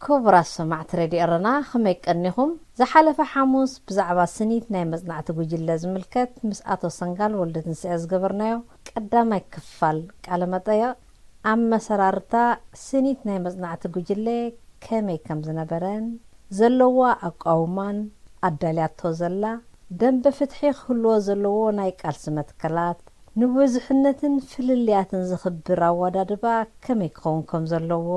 ክቡራት ሰማዕቲ ሬድዮ ኤረና፣ ከመይ ቀኒኹም? ዝሓለፈ ሓሙስ ብዛዕባ ስኒት ናይ መጽናዕቲ ጉጅለ ዝምልከት ምስ ኣቶ ሰንጋል ወልደትንስኤ ዝገበርናዮ ቀዳማይ ክፋል ቃለ መጠየቕ፣ ኣብ መሰራርታ ስኒት ናይ መጽናዕቲ ጉጅለ ከመይ ከም ዝነበረን፣ ዘለዋ ኣቃውማን፣ ኣዳልያቶ ዘላ ደንበ ፍትሒ ክህልዎ ዘለዎ ናይ ቃልሲ መትከላት፣ ንብዙሕነትን ፍልልያትን ዝኽብር ኣወዳድባ ከመይ ክኸውን ከም ዘለዎ፣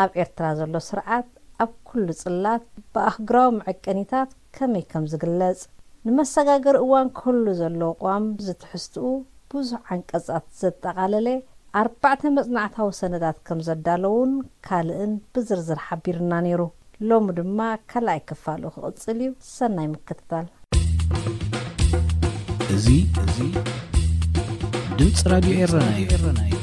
ኣብ ኤርትራ ዘሎ ስርዓት ኣብ ኩሉ ጽላት ብኣህጉራዊ መዐቀኒታት ከመይ ከም ዝግለጽ፣ ንመሰጋገሪ እዋን ክህሉ ዘለዎ ኣቋም ዝትሕዝትኡ ብዙሕ ዓንቀጻት ዘጠቓለለ ኣርባዕተ መጽናዕታዊ ሰነዳት ከም ዘዳለዉን ካልእን ብዝርዝር ሓቢርና ነይሩ። ሎሚ ድማ ካልኣይ ክፋሉ ክቕጽል እዩ። ሰናይ ምክትታል። እዚ እዚ ድምፂ ራድዮ ኤረና እዩ።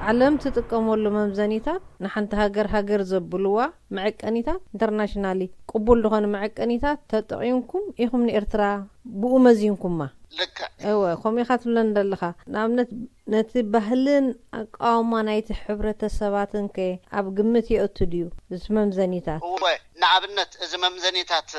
ዓለም ትጥቀመሉ መምዘኒታት ንሓንቲ ሃገር ሃገር ዘብልዋ መዐቀኒታት፣ ኢንተርናሽናሊ ቅቡል ዝኾነ መዐቀኒታት ተጠቒምኩም ኢኹም ንኤርትራ ብኡ መዚንኩማ። ልክዕ። እወ፣ ከምኡ ኢኻ ትብለን ዘለኻ። ንኣብነት ነቲ ባህልን ኣቃውማ ናይቲ ሕብረተሰባትን ከ ኣብ ግምት የእቱ ድዩ እዚ መምዘኒታት? እወ፣ ንኣብነት እዚ መምዘኒታት፣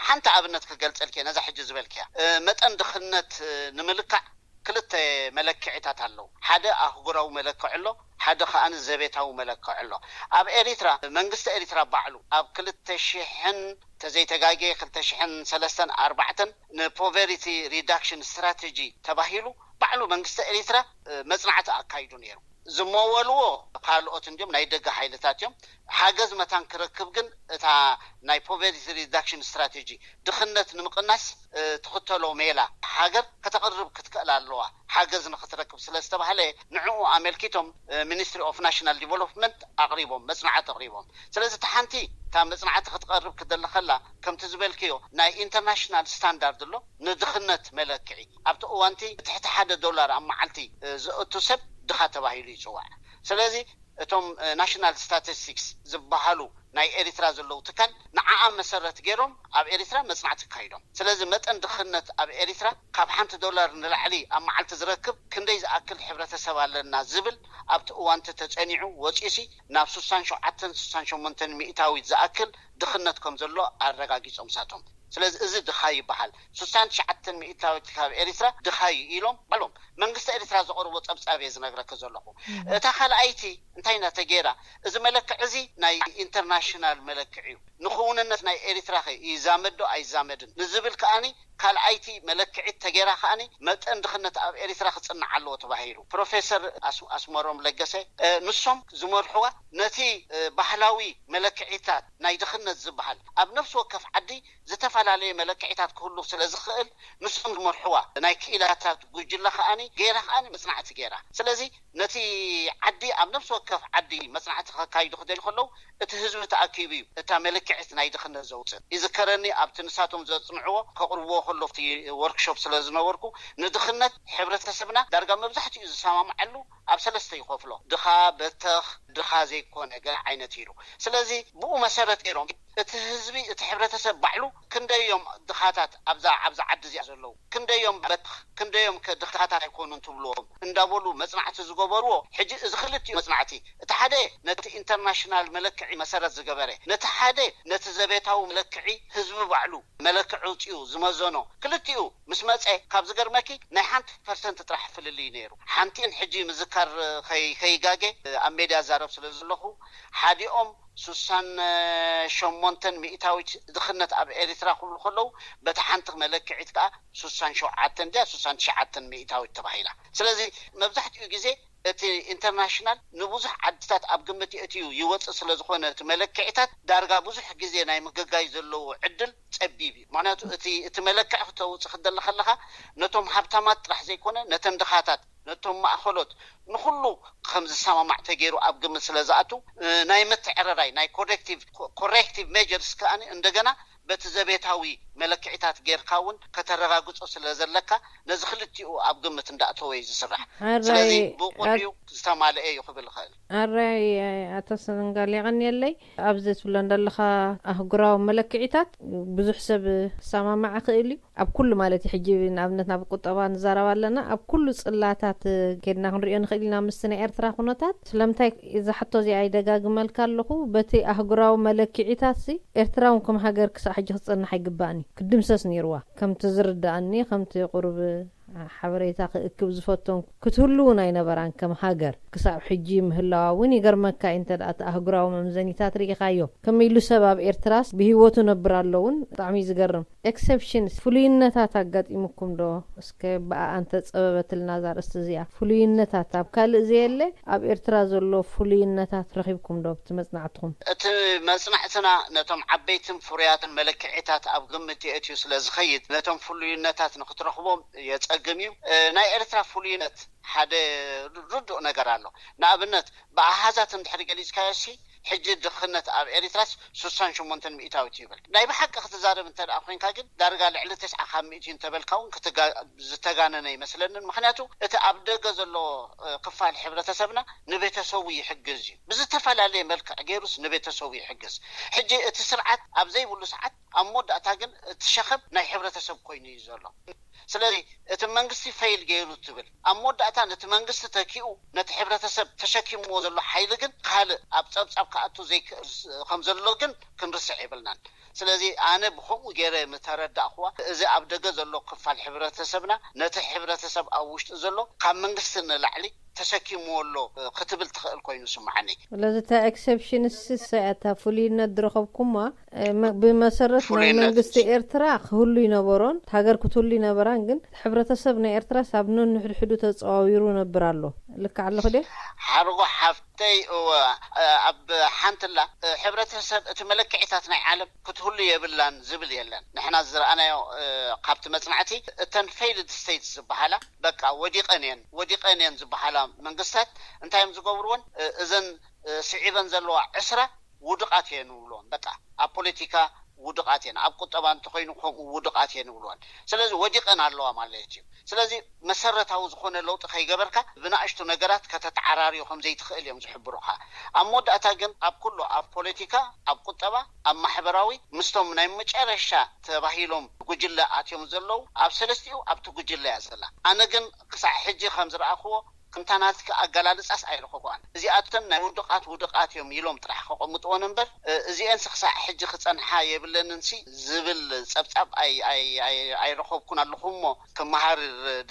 ሓንቲ ኣብነት ክገልጸልኪ ነዛ ሕጂ ዝበልክያ፣ መጠን ድኽነት ንምልካዕ ክልተ መለክዒታት ኣለዉ። ሓደ ኣህጉራዊ መለክዒ ኣሎ፣ ሓደ ከኣ ዘቤታዊ መለክዒ ኣሎ። ኣብ ኤሪትራ መንግስቲ ኤሪትራ ባዕሉ ኣብ ክልተ ሽሕን ተዘይተጋጌ ክልተ ሽሕን ሰለስተን ኣርባዕተን ንፖቨሪቲ ሪዳክሽን ስትራቴጂ ተባሂሉ ባዕሉ መንግስቲ ኤሪትራ መጽናዕቲ ኣካይዱ ነይሩ። ዝመወልዎ ካልኦት እንዲዮም ናይ ደገ ሓይልታት እዮም። ሓገዝ መታን ክረክብ ግን እታ ናይ ፖቨሪቲ ሪዳክሽን ስትራቴጂ ድኽነት ንምቕናስ ትኽተሎ ሜላ ሃገር ከተቕርብ ክትክእል ኣለዋ ሓገዝ ንክትረክብ ስለ ዝተባህለ ንዕኡ ኣመልኪቶም ሚኒስትሪ ኦፍ ናሽናል ዲቨሎፕመንት ኣቕሪቦም መፅናዕቲ ኣቕሪቦም። ስለዚ እቲ ሓንቲ እታ መፅናዕቲ ክትቐርብ ክደሊ ከላ ከምቲ ዝበልክዮ ናይ ኢንተርናሽናል ስታንዳርድ ኣሎ ንድኽነት መለክዒ ኣብቲ እዋንቲ ትሕቲ ሓደ ዶላር ኣብ መዓልቲ ዝእቱ ሰብ ድኻ ተባሂሉ ይፅዋዕ። ስለዚ እቶም ናሽናል ስታቲስቲክስ ዝበሃሉ ናይ ኤሪትራ ዘለዉ ትካል ንዓኣ መሰረት ገይሮም ኣብ ኤሪትራ መፅናዕቲ ኣካይዶም። ስለዚ መጠን ድኽነት ኣብ ኤሪትራ ካብ ሓንቲ ዶላር ንላዕሊ ኣብ መዓልቲ ዝረክብ ክንደይ ዝኣክል ሕብረተሰብ ኣለና ዝብል ኣብቲ እዋንቲ ተፀኒዑ ወፂኡሲ ናብ ሱሳን ሸውዓተን ሱሳን ሸሞንተን ሚእታዊት ዝኣክል ድኽነት ከም ዘሎ ኣረጋጊፆም ሳቶም። ስለዚ እዚ ድኻ ይበሃል። ሱሳን ትሽዓተን ሚእታዊት ካብ ኤሪትራ ድኻ እዩ ኢሎም ባዕሎም መንግስቲ ኤሪትራ ዘቕርቦ ፀብፃብ እየ ዝነግረኪ ዘለኹ። እታ ካልኣይቲ እንታይ ኢና ተገይራ? እዚ መለክዒ እዚ ናይ ኢንተርናሽናል መለክዒ እዩ። ንክውንነት ናይ ኤሪትራ ከ ይዛመድ ዶ ኣይዛመድን ንዝብል ከኣኒ ካልኣይቲ መለክዒት ተገይራ ከኣኒ መጠን ድኽነት ኣብ ኤሪትራ ክፅናዕ ኣለዎ ተባሂሉ። ፕሮፌሰር ኣስመሮም ለገሰ ንሶም ዝመርሕዋ ነቲ ባህላዊ መለክዒታት ናይ ድኽነት ዝበሃል ኣብ ነፍሲ ወከፍ ዓዲ ዝተፈላለየ መለክዒታት ክህሉ ስለ ዝኽእል ንሶም ዝመርሕዋ ናይ ክኢላታት ጉጅለ ከኣኒ ገይራ ከኣኒ መፅናዕቲ ገይራ። ስለዚ ነቲ ዓዲ ኣብ ነፍሲ ወከፍ ዓዲ መፅናዕቲ ከካይዱ ክደልዩ ከለዉ እቲ ህዝቢ ተኣኪቡ እዩ እታ መለክዒት ናይ ድኽነት ዘውፅእ። ይዝከረኒ ኣብቲ ንሳቶም ዘፅንዕዎ ከቕርብዎ ከሎ ኣብቲ ወርክሾፕ ስለ ዝነበርኩ ንድኽነት ሕብረተሰብና ዳርጋ መብዛሕትኡ ዝሰማምዓሉ ኣብ ሰለስተ ይኸፍሎ። ድኻ በተኽ፣ ድኻ ዘይኮነ ገለ ዓይነት ኢሉ። ስለዚ ብኡ መሰረት ገይሮም እቲ ህዝቢ እቲ ሕብረተሰብ ባዕሉ ክንደዮም ድኻታት ኣብዛ ኣብዛ ዓዲ እዚኣ ዘለዉ ክንደዮም በተኽ ክንደዮም ከ ድኻታት ኣይኮኑን ትብልዎም እንዳበሉ መፅናዕቲ ዝገበርዎ። ሕጂ እዚ ክልቲኡ መፅናዕቲ እቲ ሓደ ነቲ ኢንተርናሽናል መለክዒ መሰረት ዝገበረ ነቲ ሓደ ነቲ ዘቤታዊ መለክዒ ህዝቢ ባዕሉ መለክዒ ኣውፂኡ ዝመዘኖ ክልቲኡ ምስ መፀ ካብ ዝገርመኪ ናይ ሓንቲ ፐርሰንት ጥራሕ ፍልልይ ነይሩ። ሓንቲን ሕጂ ምዝካር ከይጋጌ ኣብ ሜድያ ዛረብ ስለ ዘለኹ ሓዲኦም ሱሳን ሸሞንተን ሚእታዊት ድኽነት ኣብ ኤሪትራ ክብሉ ከለዉ በቲ ሓንቲ መለክዒት ከዓ ሱሳን ሸውዓተን ድያ ሱሳን ትሽዓተን ሚእታዊት ተባሂላ። ስለዚ መብዛሕትኡ ግዜ እቲ ኢንተርናሽናል ንብዙሕ ዓድታት ኣብ ግምት የእትዩ ይወፅእ ስለ ዝኾነ እቲ መለክዒታት ዳርጋ ብዙሕ ግዜ ናይ ምግጋይ ዘለዎ ዕድል ፀቢብ እዩ። ምክንያቱ እቲ እቲ መለክዒ ክተውፅእ ክደሊ ከለኻ ነቶም ሃብታማት ጥራሕ ዘይኮነ ነተን ድኻታት ነቶም ማእኸሎት ንኹሉ ከም ዝሰማማዕ ተገይሩ ኣብ ግምት ስለ ዝኣቱ ናይ ምትዕርራይ ናይ ኮሬክቲቭ ሜጀርስ ከኣ እንደገና በቲ ዘቤታዊ መለክዒታት ጌርካ እውን ከተረጋግጾ ስለ ዘለካ፣ ነዚ ክልቲኡ ኣብ ግምት እንዳእተወ እዩ ዝስራሕ። ስለዚ ብቑዕ እዩ፣ ዝተማልአ እዩ ክብል ይኽእል። ኣራይ፣ ኣቶ ሰንጋል፣ የቐንየለይ። ኣብዚ ትብሎ እንዳለኻ ኣህጉራዊ መለክዒታት ብዙሕ ሰብ ክሰማማዕ ክእል እዩ። ኣብ ኩሉ ማለት እዩ። ሕጂ ንኣብነት ናብ ቁጠባ ንዛረብ ኣለና። ኣብ ኩሉ ጽላታት ከድና ክንሪኦ ንኽእል ኢና ምስቲ ናይ ኤርትራ ኩነታት። ስለምንታይ እዛ ሕቶ እዚኣ ይደጋግመልካ ኣለኹ? በቲ ኣህጉራዊ መለክዒታት ሲ ኤርትራ እውን ከም ሃገር ክሳዕ ሕጂ ክትጸንሕ ኣይግባእን እዩ። ክድምሰስ ነይርዋ። ከምቲ ዝርዳእኒ፣ ከምቲ ቁሩብ ሓበሬታ ክእክብ ዝፈተንኩ፣ ክትህሉ እውን ኣይነበራን ከም ሃገር። ክሳብ ሕጂ ምህላዋ እውን ይገርመካ እዩ፣ እንተ ደኣ እቲ ኣህጉራዊ መምዘኒታት ርኢኻዮ። ከመይ ኢሉ ሰብ ኣብ ኤርትራስ ብህይወቱ ነብር ኣሎ እውን ብጣዕሚ እዩ ዝገርም። ኤክሰፕሽንስ፣ ፍሉይነታት ኣጋጢሙኩም ዶ? እስከ ብኣኣ እንተ ጸበበትልና እዛ ኣርእስቲ እዚኣ። ፍሉይነታት ኣብ ካልእ ዘየለ ኣብ ኤርትራ ዘሎ ፍሉይነታት ረኺብኩም ዶ ኣብቲ መጽናዕትኹም? እቲ መጽናዕትና ነቶም ዓበይትን ፍሩያትን መለክዒታት ኣብ ግምት የእትዩ ስለ ዝኸይድ፣ ነቶም ፍሉይነታት ንክትረኽቦም የጸግም እዩ። እ፣ ናይ ኤርትራ ፍሉይነት ሓደ ርዱእ ነገር ኣሎ። ንኣብነት፣ ብኣሃዛት እንድሕር ገሊጽካዮ ሲ፣ ሕጂ ድኽነት ኣብ ኤሪትራስ ስሳን ሸሞንተን ሚእታዊት ይብል። ናይ ብሓቂ ክትዛረብ እንተ ደኣ ኮይንካ ግን፣ ዳርጋ ልዕሊ ተስዓ ካብ ሚእቲ እንተበልካ እውን ክትጋ-፣ ዝተጋነነ ኣይመስለንን። ምኽንያቱ፣ እቲ ኣብ ደገ ዘሎ፣ እ፣ ክፋል ሕብረተሰብና ንቤተሰቡ ይሕግዝ እዩ። ብዝተፈላለየ መልክዕ ገይሩስ ንቤተሰቡ ይሕግዝ። ሕጂ እቲ ስርዓት ኣብ ዘይብሉ ሰዓት፣ ኣብ መወዳእታ ግን እቲ ሸኸም ናይ ሕብረተሰብ ኮይኑ እዩ ዘሎ። ስለዚ እቲ መንግስቲ ፈይል ገይሩ ትብል፣ ኣብ መወዳእታ ነቲ መንግስቲ ተኪኡ ነቲ ሕብረተሰብ ተሸኪምዎ ዘሎ ሓይሊ ግን ካልእ ኣብ ጸብጻብ ክኣቱ ዘይክእል ስ-፣ ከም ዘሎ ግን ክንርስዕ የብልናን። ስለዚ ኣነ ብኸምኡ ገይረ ምተረዳእኽዋ፣ እዚ ኣብ ደገ ዘሎ ክፋል ሕብረተሰብና ነቲ ሕብረተሰብ ኣብ ውሽጢ ዘሎ ካብ መንግስቲ ንላዕሊ ተሰኪምዎ ኣሎ ክትብል ትኽእል ኮይኑ ስምዓኒ። ስለዚ እታ ኤክሰፕሽንስ እሳ እያ፣ እታ ፍሉይነት ዝረኸብኩማ፣ እ፣ መ-፣ ብመሰረት ናይ ፍሉይነት መንግስቲ ኤርትራ ክህሉ ይነበሮን፣ ሃገር ክትህሉ ይነበራን፣ ግን ሕብረተሰብ ናይ ኤርትራስ ኣብ ነንሕድሕዱ ተጸዋዊሩ ነብር ኣሎ። ልክዕ ኣለኹ ድየ? ሓርጎ ሓፍተይ፣ እወ፣ እ፣ ኣብ ሓንትላ፣ እ፣ ሕብረተሰብ እቲ መለክዒታት ናይ ዓለም ክትህሉ የብላን ዝብል የለን። ንሕና ዝረኣናዮ፣ እ፣ ካብቲ መጽናዕቲ እተን ፈይልድ ስቴትስ ዝበሃላ በቃ ወዲቐን እየን፣ ወዲቐን እየን ዝበሃላ መንግስታት እንታይ እዮም ዝገብርወን? እ፣ እዘን፣ እ፣ ስዒበን ዘለዋ ዕስራ ውዱቓት እየን ንብልወን። በቃ ኣብ ፖለቲካ ውዱቓት እየን፣ ኣብ ቁጠባ እንተኾይኑ ከምኡ ውዱቓት እየን ንብልወን። ስለዚ ወዲቐን ኣለዋ ማለት እዩ። ስለዚ መሰረታዊ ዝኾነ ለውጢ ከይገበርካ ብናእሽቱ ነገራት ከተተዓራርዮ ከም ዘይትኽእል እዮም ዝሕብሩኻ። ኣብ መወዳእታ ግን ኣብ ኩሉ፣ ኣብ ፖለቲካ፣ ኣብ ቁጠባ፣ ኣብ ማሕበራዊ፣ ምስቶም ናይ መጨረሻ ተባሂሎም ጉጅለ ኣትዮም ዘለዉ፣ ኣብ ሰለስቲኡ ኣብቲ ጉጅለ እያ ዘላ። ኣነ ግን ክሳዕ ሕጂ ከም ዝረኣኽዎ፣ ከምታ ናትኪ ኣገላልጻስ ኣይረኸብኩዋን። እዚኣተን ናይ ውዱቓት ውዱቓት እዮም ኢሎም ጥራሕ ከቐምጥወን እምበር፣ እ፣ እዚኤንስ ክሳዕ ሕጂ ክጸንሓ የብለንንሲ ዝብል ጸብጻብ ኣይ-፣ ኣይ-፣ ኣይ-፣ ኣይረኸብኩን ኣለኹ እሞ ክመሃር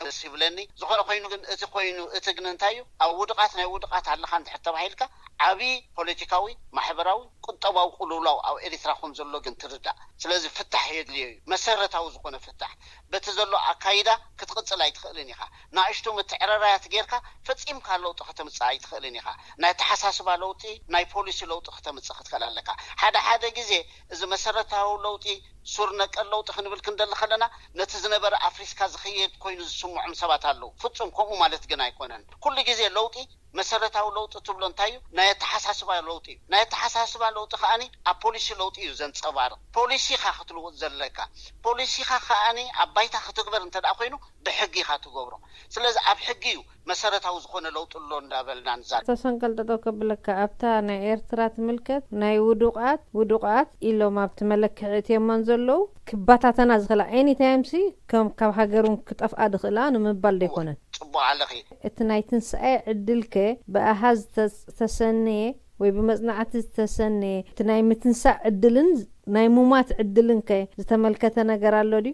ደስ ይብለኒ። ዝኾነ ኮይኑ ግን እቲ ኮይኑ፣ እቲ ግን እንታይ እዩ? ኣብ ውዱቓት ናይ ውዱቓት ኣለኻ እንድሕር ተባሂልካ፣ ዓቢ ፖለቲካዊ፣ ማሕበራዊ፣ ቁጠባዊ ቅልውላው ኣብ ኤሪትራ ከም ዘሎ ግን ትርዳእ። ስለዚ ፍታሕ የድልዮ እዩ፣ መሰረታዊ ዝኾነ ፍታሕ። በቲ ዘሎ ኣካይዳ ክትቕጽል ኣይትኽእልን ኢኻ። ንኣሽቱ ምትዕርራያት ጌርካ ፈጺምካ ለውጢ ከተምጽእ ኣይትኽእልን ኢኻ። ናይ ኣተሓሳስባ ለውጢ፣ ናይ ፖሊሲ ለውጢ ከተምጽእ ክትክእል ኣለካ። ሓደ ሓደ ግዜ እዚ መሰረታዊ ለውጢ፣ ሱር ነቀል ለውጢ ክንብል ክንደሊ ከለና፣ ነቲ ዝነበረ ኣፍሪስካ ዝኸየድ ኮይኑ ዝስምዖም ሰባት ኣለዉ። ፍጹም ከምኡ ማለት ግን ኣይኮነን። ኩሉ ግዜ ለውጢ፣ መሰረታዊ ለውጢ ትብሎ እንታይ እዩ? ናይ ኣተሓሳስባ ለውጢ እዩ። ናይ ኣተሓሳስባ ለውጢ ከኣኒ ኣብ ፖሊሲ ለውጢ እዩ ዘንጸባርቕ። ፖሊሲኻ ክትልውጥ ዘለካ፣ ፖሊሲኻ ከኣኒ ኣብ ባይታ ክትግበር እንተ ደኣ ኮይኑ፣ ብሕጊ ኢኻ ትገብሮ። ስለዚ ኣብ ሕጊ እዩ መሰረታዊ ዝኾነ ለውጢ ኣሎ እንዳበልና ንዛረብ። ኣቶ ሰንቀል፣ ጠጠው ከብለካ፣ ኣብታ ናይ ኤርትራ ትምልከት፣ ናይ ውዱቓት ውዱቓት ኢሎም ኣብቲ መለክዒ እትዮመን ዘለዉ ክባታተና ዝኽእላ፣ ኤኒ ታይም ሲ ከም ካብ ሃገር እውን ክጠፍኣ ዝኽእላ ንምባል ዶ ኣይኮነን? ጽቡቕ ኣለኺ። እቲ ናይ ትንሳኤ ዕድልከ ብኣሃዝ ተስ-፣ ተሰነየ ወይ ብመጽናዕቲ ዝተሰነየ፣ እቲ ናይ ምትንሳእ ዕድልን ናይ ሙማት ዕድልን ከ ዝተመልከተ ነገር ኣሎ ድዩ?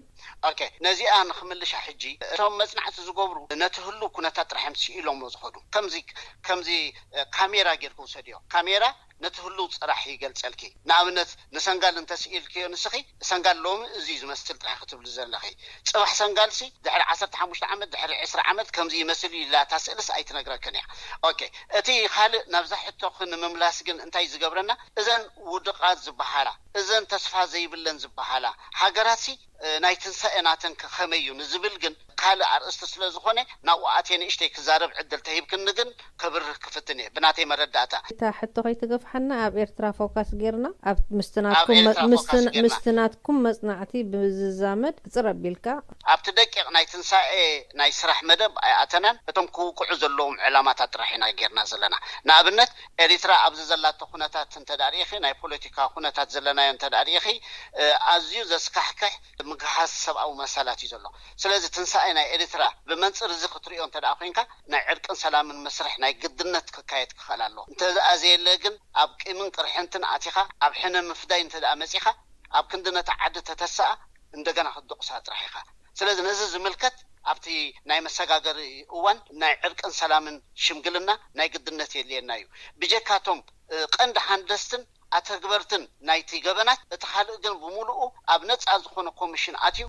ኦኬ፣ ነዚኣ ንኽምልሻ ሕጂ፣ እቶም መጽናዕቲ ዝገብሩ ነቲ ህሉው ኩነታት ጥራሕ እዮም ስኢሎሞ ዝኸዱ። ከምዚ፣ ከምዚ፣ እ፣ ካሜራ ጌርኩ ውሰድዮ። ካሜራ ነቲ ህሉው ጽራሕ ይገልጸልኪ። ንኣብነት፣ ንሰንጋል እንተስኢልክዮ ንስኺ፣ ሰንጋል ሎሚ እዚ እዩ ዝመስል ጥራሕ ክትብሊ ዘለኺ። ጽባሕ ሰንጋልሲ ድሕሪ ዓሰርተ ሓሙሽተ ዓመት፣ ድሕሪ ዕስራ ዓመት ከምዚ ይመስል እዩ ኢላ እታ ስእልስ ኣይትነግረክን እያ። ኦኬ፣ እቲ ካልእ ናብዛ ሕቶኺ ንምምላስ ግን እንታይ ዝገብረና፣ እዘን ውዱቓት ዝበሃላ፣ እዘን ተስፋ ዘይብለን ዝበሃላ ሃገራትሲ ናይ ትንሳኤ ናተን ከመይ እዩ ንዝብል ግን ካልእ ኣርእስቲ ስለ ዝኾነ ናብኡ ኣትየ ንእሽተይ ክዛረብ ዕድል ተሂብክኒ ግን ከብርህ ክፍትን እየ ብናተይ መረዳእታ። እታ ሕቶ ከይትገፍሓና ኣብ ኤርትራ ፎካስ ጌርና ኣብ ምስቲ ናትኩም ምስቲ ናትኩም መጽናዕቲ ብዝዛመድ ቅጽር ኣቢልካ። ኣብቲ ደቂቕ ናይ ትንሳኤ ናይ ስራሕ መደብ ኣይኣተናን። እቶም ክውቅዑ ዘለዎም ዕላማታት ጥራሕ ኢና ጌርና ዘለና። ንኣብነት ኤሪትራ ኣብዚ ዘላቶ ኩነታት እንተ ርኢኺ፣ ናይ ፖለቲካ ኩነታት ዘለናዮ እንተ ርኢኺ፣ ኣዝዩ ዘስካሕክሕ ምግሃስ ሰብኣዊ መሰላት እዩ ዘሎ። ስለዚ ትንሳኤ ናይ ኤሪትራ ብመንጽር እዚ ክትሪኦ እንተ ኮይንካ ናይ ዕርቅን ሰላምን መስርሕ ናይ ግድነት ክካየድ ክኽእል ኣለዎ። እንተ ዘየለ ግን ኣብ ቂምን ቅርሕንትን ኣቲኻ ኣብ ሕነ ምፍዳይ እንተ መጺኻ ኣብ ክንዲ ነታ ዓዲ ተተስኣ እንደገና ክትድቑሳ ጥራሕ ኢኻ። ስለዚ ነዚ ዝምልከት ኣብቲ ናይ መሰጋገሪ እዋን ናይ ዕርቅን ሰላምን ሽምግልና ናይ ግድነት የድልየና እዩ። ብጀካቶም ቀንዲ ሃንደስትን ኣተግበርትን ናይቲ ገበናት እቲ ካልእ ግን ብምሉኡ ኣብ ነጻ ዝኾነ ኮሚሽን ኣትዩ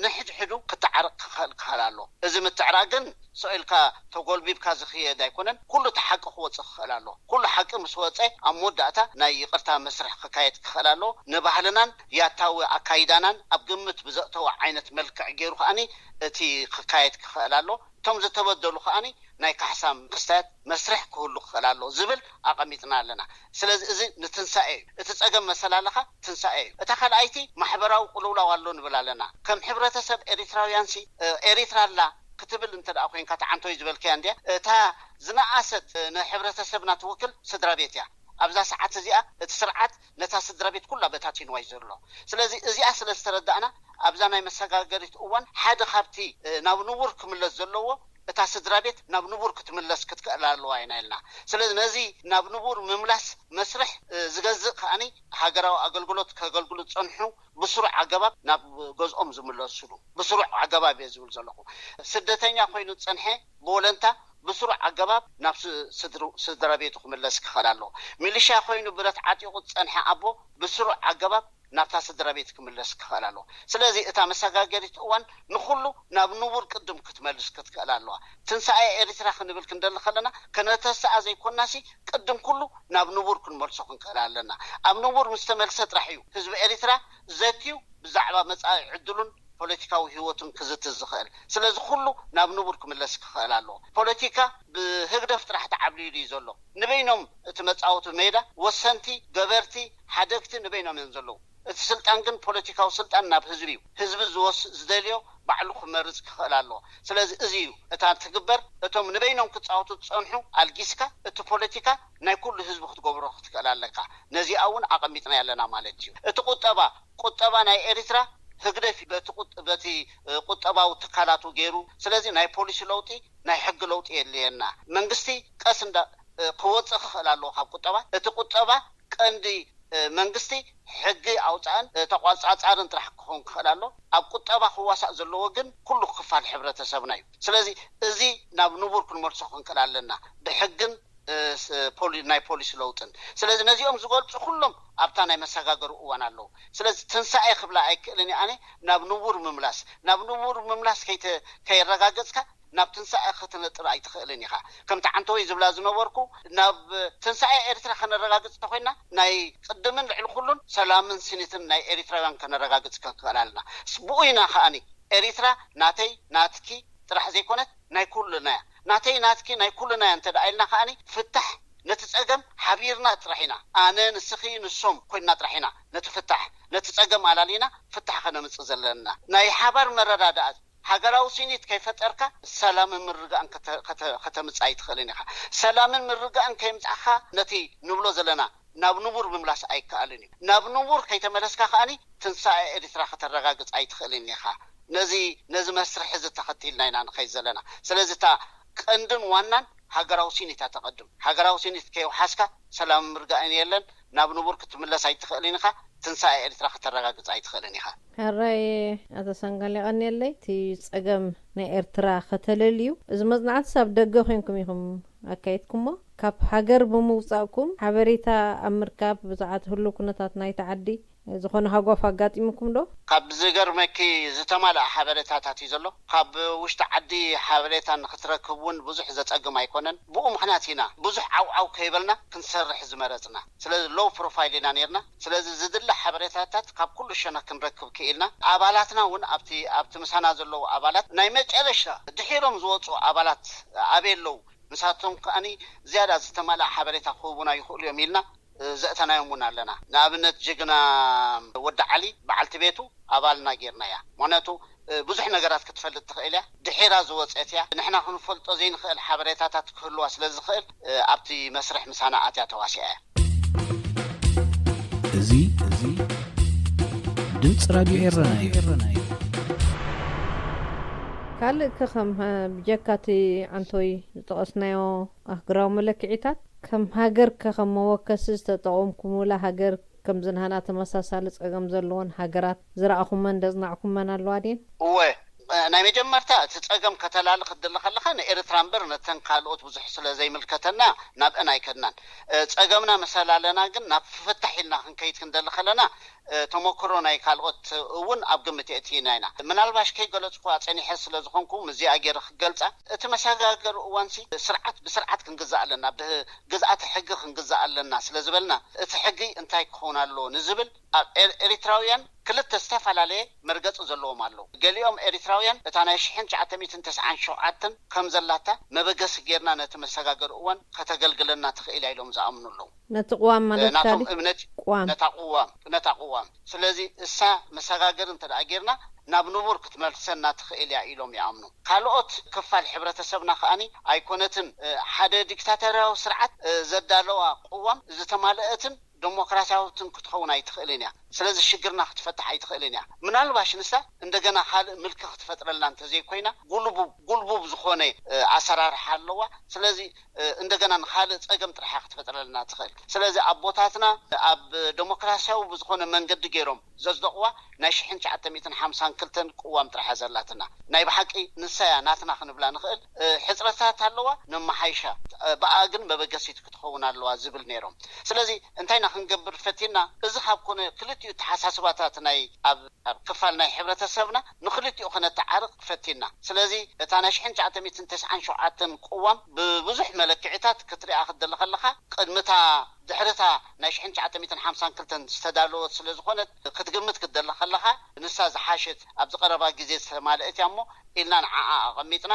ንሕድሕዱ ክተዓረቕ ክኽእል ክኽእል ኣሎ። እዚ ምትዕራቕ ግን ስቕ ኢልካ ተጎልቢብካ ዝኽየድ ኣይኮነን። ኩሉ እቲ ሓቂ ክወፅእ ክኽእል ኣለዎ። ኩሉ ሓቂ ምስ ወፀ ኣብ መወዳእታ ናይ ይቕርታ መስርሕ ክካየድ ክኽእል ኣለዎ። ንባህልናን ያታዊ ኣካይዳናን ኣብ ግምት ብዘእተወ ዓይነት መልክዕ ገይሩ ከኣኒ እቲ ክካየድ ክኽእል ኣለዎ። እቶም ዝተበደሉ ከኣኒ ናይ ካሕሳ ክስታያት መስርሕ ክህሉ ክኽእል ኣለዎ ዝብል ኣቐሚጥና ኣለና። ስለዚ እዚ ንትንሳኤ እዩ። እቲ ጸገም መሰላለኻ ትንሳኤ እዩ። እታ ካልኣይቲ ማሕበራዊ ቅልውላው ኣሎ ንብል ኣለና። ከም ሕብረተሰብ ኤሪትራውያንሲ ኤሪትራ ኣላ ክትብል እንተ ደኣ ኮይንካ ተዓንቶይ ዝበልከያ እንድያ እታ ዝነኣሰት ንሕብረተሰብና ትውክል ስድራ ቤት እያ። ኣብዛ ሰዓት እዚኣ እቲ ስርዓት ነታ ስድራ ቤት ኩላ በታቲንዋ እዩ ዘሎ። ስለዚ እዚኣ ስለ ዝተረዳእና ኣብዛ ናይ መሰጋገሪት እዋን ሓደ ካብቲ ናብ ንቡር ክምለስ ዘለዎ እታ ስድራ ቤት ናብ ንቡር ክትምለስ ክትክእል ኣለዋ ኢና ኢልና። ስለዚ ነዚ ናብ ንቡር ምምላስ መስርሕ ዝገዝእ ከኣኒ ሃገራዊ ኣገልግሎት ከገልግሉ ዝጸንሑ ብስሩዕ ኣገባብ ናብ ገዝኦም ዝምለስሉ ብስሩዕ ኣገባብ እየ ዝብል ዘለኹ። ስደተኛ ኮይኑ ዝጸንሐ ብወለንታ ብስሩዕ ኣገባብ ናብ ስድራ ቤቱ ክምለስ ክኽእል ኣለዎ። ሚሊሻ ኮይኑ ብረት ዓጢቑ ዝጸንሐ ኣቦ ብስሩዕ ኣገባብ ናብታ ስድራ ቤት ክምለስ ክኽእል ኣለዎ። ስለዚ እታ መሰጋገሪት እዋን ንኹሉ ናብ ንቡር ቅድም ክትመልስ ክትክእል ኣለዋ። ትንሳኤ ኤሪትራ ክንብል ክንደሊ ከለና ከነተስኣ ዘይኮናሲ ቅድም ኩሉ ናብ ንቡር ክንመልሶ ክንክእል ኣለና። ኣብ ንቡር ምስ ተመልሰ ጥራሕ እዩ ህዝቢ ኤሪትራ ዘትዩ ብዛዕባ መጻኢ ዕድሉን ፖለቲካዊ ህይወቱን ክዝትዝ ዝኽእል። ስለዚ ኩሉ ናብ ንቡር ክምለስ ክኽእል ኣለዎ። ፖለቲካ ብህግደፍ ጥራሕ ተዓብሊሉ እዩ ዘሎ። ንበይኖም እቲ መጻወቲ ሜዳ ወሰንቲ፣ ገበርቲ፣ ሓደግቲ ንበይኖም እዮም ዘለዉ። እቲ ስልጣን ግን ፖለቲካዊ ስልጣን ናብ ህዝቢ እዩ። ህዝቢ ዝወስ ዝደልዮ ባዕሉ ክመርጽ ክኽእል ኣለዎ። ስለዚ እዚ እዩ እታ ትግበር። እቶም ንበይኖም ክጻወቱ ዝጸንሑ ኣልጊስካ እቲ ፖለቲካ ናይ ኩሉ ህዝቢ ክትገብሮ ክትክእል ኣለካ። ነዚኣ እውን ኣቐሚጥና ኣለና ማለት እዩ። እቲ ቁጠባ ቁጠባ ናይ ኤሪትራ ህግደፍ በቲ ቁጠባዊ ትካላቱ ገይሩ። ስለዚ ናይ ፖሊሲ ለውጢ ናይ ሕጊ ለውጢ የድልየና። መንግስቲ ቀስ እንዳ ክወፅእ ክኽእል ኣለዎ ካብ ቁጠባ። እቲ ቁጠባ ቀንዲ መንግስቲ ሕጊ ኣውፃእን ተቋፃፃርን ጥራሕ ክኸውን ክኽእል ኣሎ። ኣብ ቁጠባ ክዋሳእ ዘለዎ ግን ኩሉ ክፋል ሕብረተሰብና እዩ። ስለዚ እዚ ናብ ንቡር ክንመልሶ ክንክእል ኣለና ብሕግን ናይ ፖሊሲ ለውጥን። ስለዚ ነዚኦም ዝገልፁ ኩሎም ኣብታ ናይ መሰጋገሪ እዋን ኣለዉ። ስለዚ ትንሳኤ ክብላ ኣይክእልን እየ ኣነ። ናብ ንቡር ምምላስ ናብ ንቡር ምምላስ ከይረጋገፅካ ናብ ትንሳኤ ክትነጥር ኣይትኽእልን ኢኻ። ከምቲ ዓንተወይ ዝብላ ዝነበርኩ ናብ ትንሳኤ ኤርትራ ከነረጋግፅ እንተኮይና ናይ ቅድምን ልዕሊ ኩሉን ሰላምን ስኒትን ናይ ኤሪትራውያን ከነረጋግፅ ክንክእል ኣለና። ብኡ ኢና ከኣኒ ኤሪትራ ናተይ ናትኪ ጥራሕ ዘይኮነት ናይ ኩልና እያ። ናተይ ናትኪ ናይ ኩልና እያ እንተ ደኣ ኢልና ከኣኒ ፍታሕ ነቲ ጸገም ሓቢርና ጥራሕ ኢና ኣነ ንስኺ ንሶም ኮይንና ጥራሕ ኢና ነቲ ፍታሕ ነቲ ጸገም ኣላሊና ፍታሕ ከነምጽእ ዘለና። ናይ ሓባር መረዳዳኣ ሃገራዊ ስኒት ከይፈጠርካ ሰላምን ምርግጋእን ከተምጽእ ኣይትኽእልን ኢኻ። ሰላምን ምርግጋእን ከየምጻእካ ነቲ ንብሎ ዘለና ናብ ንቡር ምምላስ ኣይከኣልን እዩ። ናብ ንቡር ከይተመለስካ ከኣኒ ትንሳኤ ኤሪትራ ከተረጋግጽ ኣይትኽእልን ኢኻ። ነዚ ነዚ መስርሕ እዚ ተኸቲልና ኢና ንኸይድ ዘለና። ስለዚ እታ ቀንድን ዋናን ሃገራዊ ስኒት እያ ተቐድም። ሃገራዊ ስኒት ከየውሓስካ ሰላምን ምርጋእን የለን። ናብ ንቡር ክትምለስ ኣይትኽእልን ኢኻ። ትንሳኤ ኤሪትራ ከተረጋግጽ ኣይትኽእልን ኢኻ። ሕራይ ኣቶ ሰንጋል የቐንየለይ። እቲ ጸገም ናይ ኤርትራ ከተለልዩ እዚ መጽናዕትስ ኣብ ደገ ኮንኩም ኢኹም ኣካይድኩሞ? ካብ ሃገር ብምውጻእኩም ሓበሬታ ኣብ ምርካብ ብዛዕባ ህሉው ኩነታት ናይቲ ዓዲ ዝኾነ ሃጓፍ ኣጋጢሙኩም ዶ? ካብ ዝገርመኪ ዝተማልኣ ሓበሬታታት እዩ ዘሎ። ካብ ውሽጢ ዓዲ ሓበሬታ ንክትረክብ እውን ብዙሕ ዘጸግም ኣይኮነን። ብኡ ምኽንያት ኢና ብዙሕ ዓውዓው ከይበልና ክንሰርሕ ዝመረጽና። ስለዚ ሎው ፕሮፋይል ኢና ነርና። ስለዚ ዝድለ ሓበሬታታት ካብ ኩሉ ሸነኽ ክንረክብ ክኢልና። ኣባላትና እውን ኣብቲ ኣብቲ ምሳና ዘለዉ ኣባላት ናይ መጨረሽታ ድሒሮም ዝወፁ ኣባላት ኣበይ ኣለዉ? ንሳቶም ከኣኒ ዝያዳ ዝተማልኣ ሓበሬታ ክህቡና ይኽእሉ እዮም ኢልና ዘእተናዮም እውን ኣለና። ንኣብነት ጅግና ወዲ ዓሊ በዓልቲ ቤቱ ኣባልና ጌርናያ። ምክንያቱ ብዙሕ ነገራት ክትፈልጥ ትኽእል እያ። ድሒራ ዝወፀት እያ። ንሕና ክንፈልጦ ዘይንኽእል ሓበሬታታት ክህልዋ ስለ ዝኽእል ኣብቲ መስርሕ ምሳና ኣትያ ተዋሲኣ እያ። እዚ እዚ ድምፂ ራድዮ ኤረና እዩ። ካልእ ከ ከም ብጀካ እቲ ዓንቶይ ዝጠቐስናዮ ኣህግራዊ መለክዒታት ከም ሃገር ከ ከም መወከሲ ዝተጠቐምኩምላ ሃገር ከምዚ ናህና ተመሳሳሊ ጸገም ዘለወን ሃገራት ዝረኣኹመን ዘጽናዕኩመን ኣለዋ ድየን? እወ፣ ናይ መጀመርታ እቲ ጸገም ከተላሊ ክትደሊ ከለኻ ንኤርትራ እምበር ነተን ካልኦት ብዙሕ ስለ ዘይምልከተና ናብአን ኣይከድናን። ጸገምና መሰላለና ግን ናብ ፍታሕ ኢልና ክንከይድ ክንደሊ ከለና ተመክሮ ናይ ካልኦት እውን ኣብ ግምት የእትይና ኢና። ምናልባሽ ከይገለጽኩዋ ጸኒሐ ስለ ዝኾንኩ ምስዚኣ ገይረ ክገልጻ፣ እቲ መሰጋገሪ እዋንሲ ስርዓት ብስርዓት ክንግዛእ ኣለና፣ ብግዝኣተ ሕጊ ክንግዛእ ኣለና ስለ ዝበልና እቲ ሕጊ እንታይ ክኸውን ኣለዎ ንዝብል ኣብ ኤሪትራውያን ክልተ ዝተፈላለየ መርገጺ ዘለዎም ኣለዉ። ገሊኦም ኤሪትራውያን እታ ናይ ሽሕን ትሽዓተ ሚእትን ተስዓን ሸውዓተን ከም ዘላታ መበገሲ ጌርና ነቲ መሰጋገሪ እዋን ከተገልግለና ትኽእል እያ ኢሎም ዝኣምኑ ኣለዉ። ነቲ ቅዋም ማለት ናቶም እምነት ቅዋም ነታ ቅዋም ነታ ቅዋም ስለዚ እሳ መሰጋገሪ እንተ ደኣ ጌርና ናብ ንቡር ክትመልሰና ትኽእል እያ ኢሎም ይኣምኑ። ካልኦት ክፋል ሕብረተሰብና ከኣኒ ኣይኮነትን ሓደ ዲክታተርያዊ ስርዓት ዘዳለዋ ቅዋም ዝተማልአትን ደሞክራሲያዊትን ክትኸውን ኣይትኽእልን እያ። ስለዚ ሽግርና ክትፈትሕ ኣይትኽእልን እያ። ምናልባሽ ንሳ እንደገና ካልእ ምልኪ ክትፈጥረልና እንተዘይኮይና ጉልቡብ ጉልቡብ ዝኾነ ኣሰራርሓ ኣለዋ። ስለዚ እንደገና ንኻልእ ጸገም ጥራሕ ክትፈጥረልና ትኽእል። ስለዚ ኣቦታትና ኣብ ደሞክራሲያዊ ብዝኾነ መንገዲ ገይሮም ዘጽደቕዋ ናይ ሽሕን ትሽዓተ ሚእትን ሓምሳን ክልተን ቅዋም ጥራሕ እያ ዘላትና። ናይ ብሓቂ ንሳ እያ ናትና ክንብላ ንኽእል። ሕጽረታት ኣለዋ፣ ነመሓይሻ። ብኣ ግን መበገሲት ክትኸውን ኣለዋ ዝብል ነይሮም። ስለዚ እንታይ ኢና ክንገብር ፈቲና? እዚ ካብ ኮነ ክልቲኡ ተሓሳስባታት ናይ ኣብ ኣብ ክፋል ናይ ሕብረተሰብና ንኽልቲኡ ክነተዓርቕ ፈቲና። ስለዚ እታ ናይ ሽሕን ትሽዓተ ሚእትን ተስዓን ሸውዓተን ቅዋም ብብዙሕ መለክዒታት ክትሪኣ ክትደሊ ከለኻ ቅድምታ ድሕርታ ናይ ሽሕን ትሽዓተ ሚእትን ሓምሳን ክልተን ዝተዳለወት ስለ ዝኾነት ክትግምት ክትደሊ ከለኻ ንሳ ዝሓሸት ኣብዚ ቀረባ ግዜ ዝተማልአት እያ እሞ ኢልና ንዓኣ ኣቐሚጥና።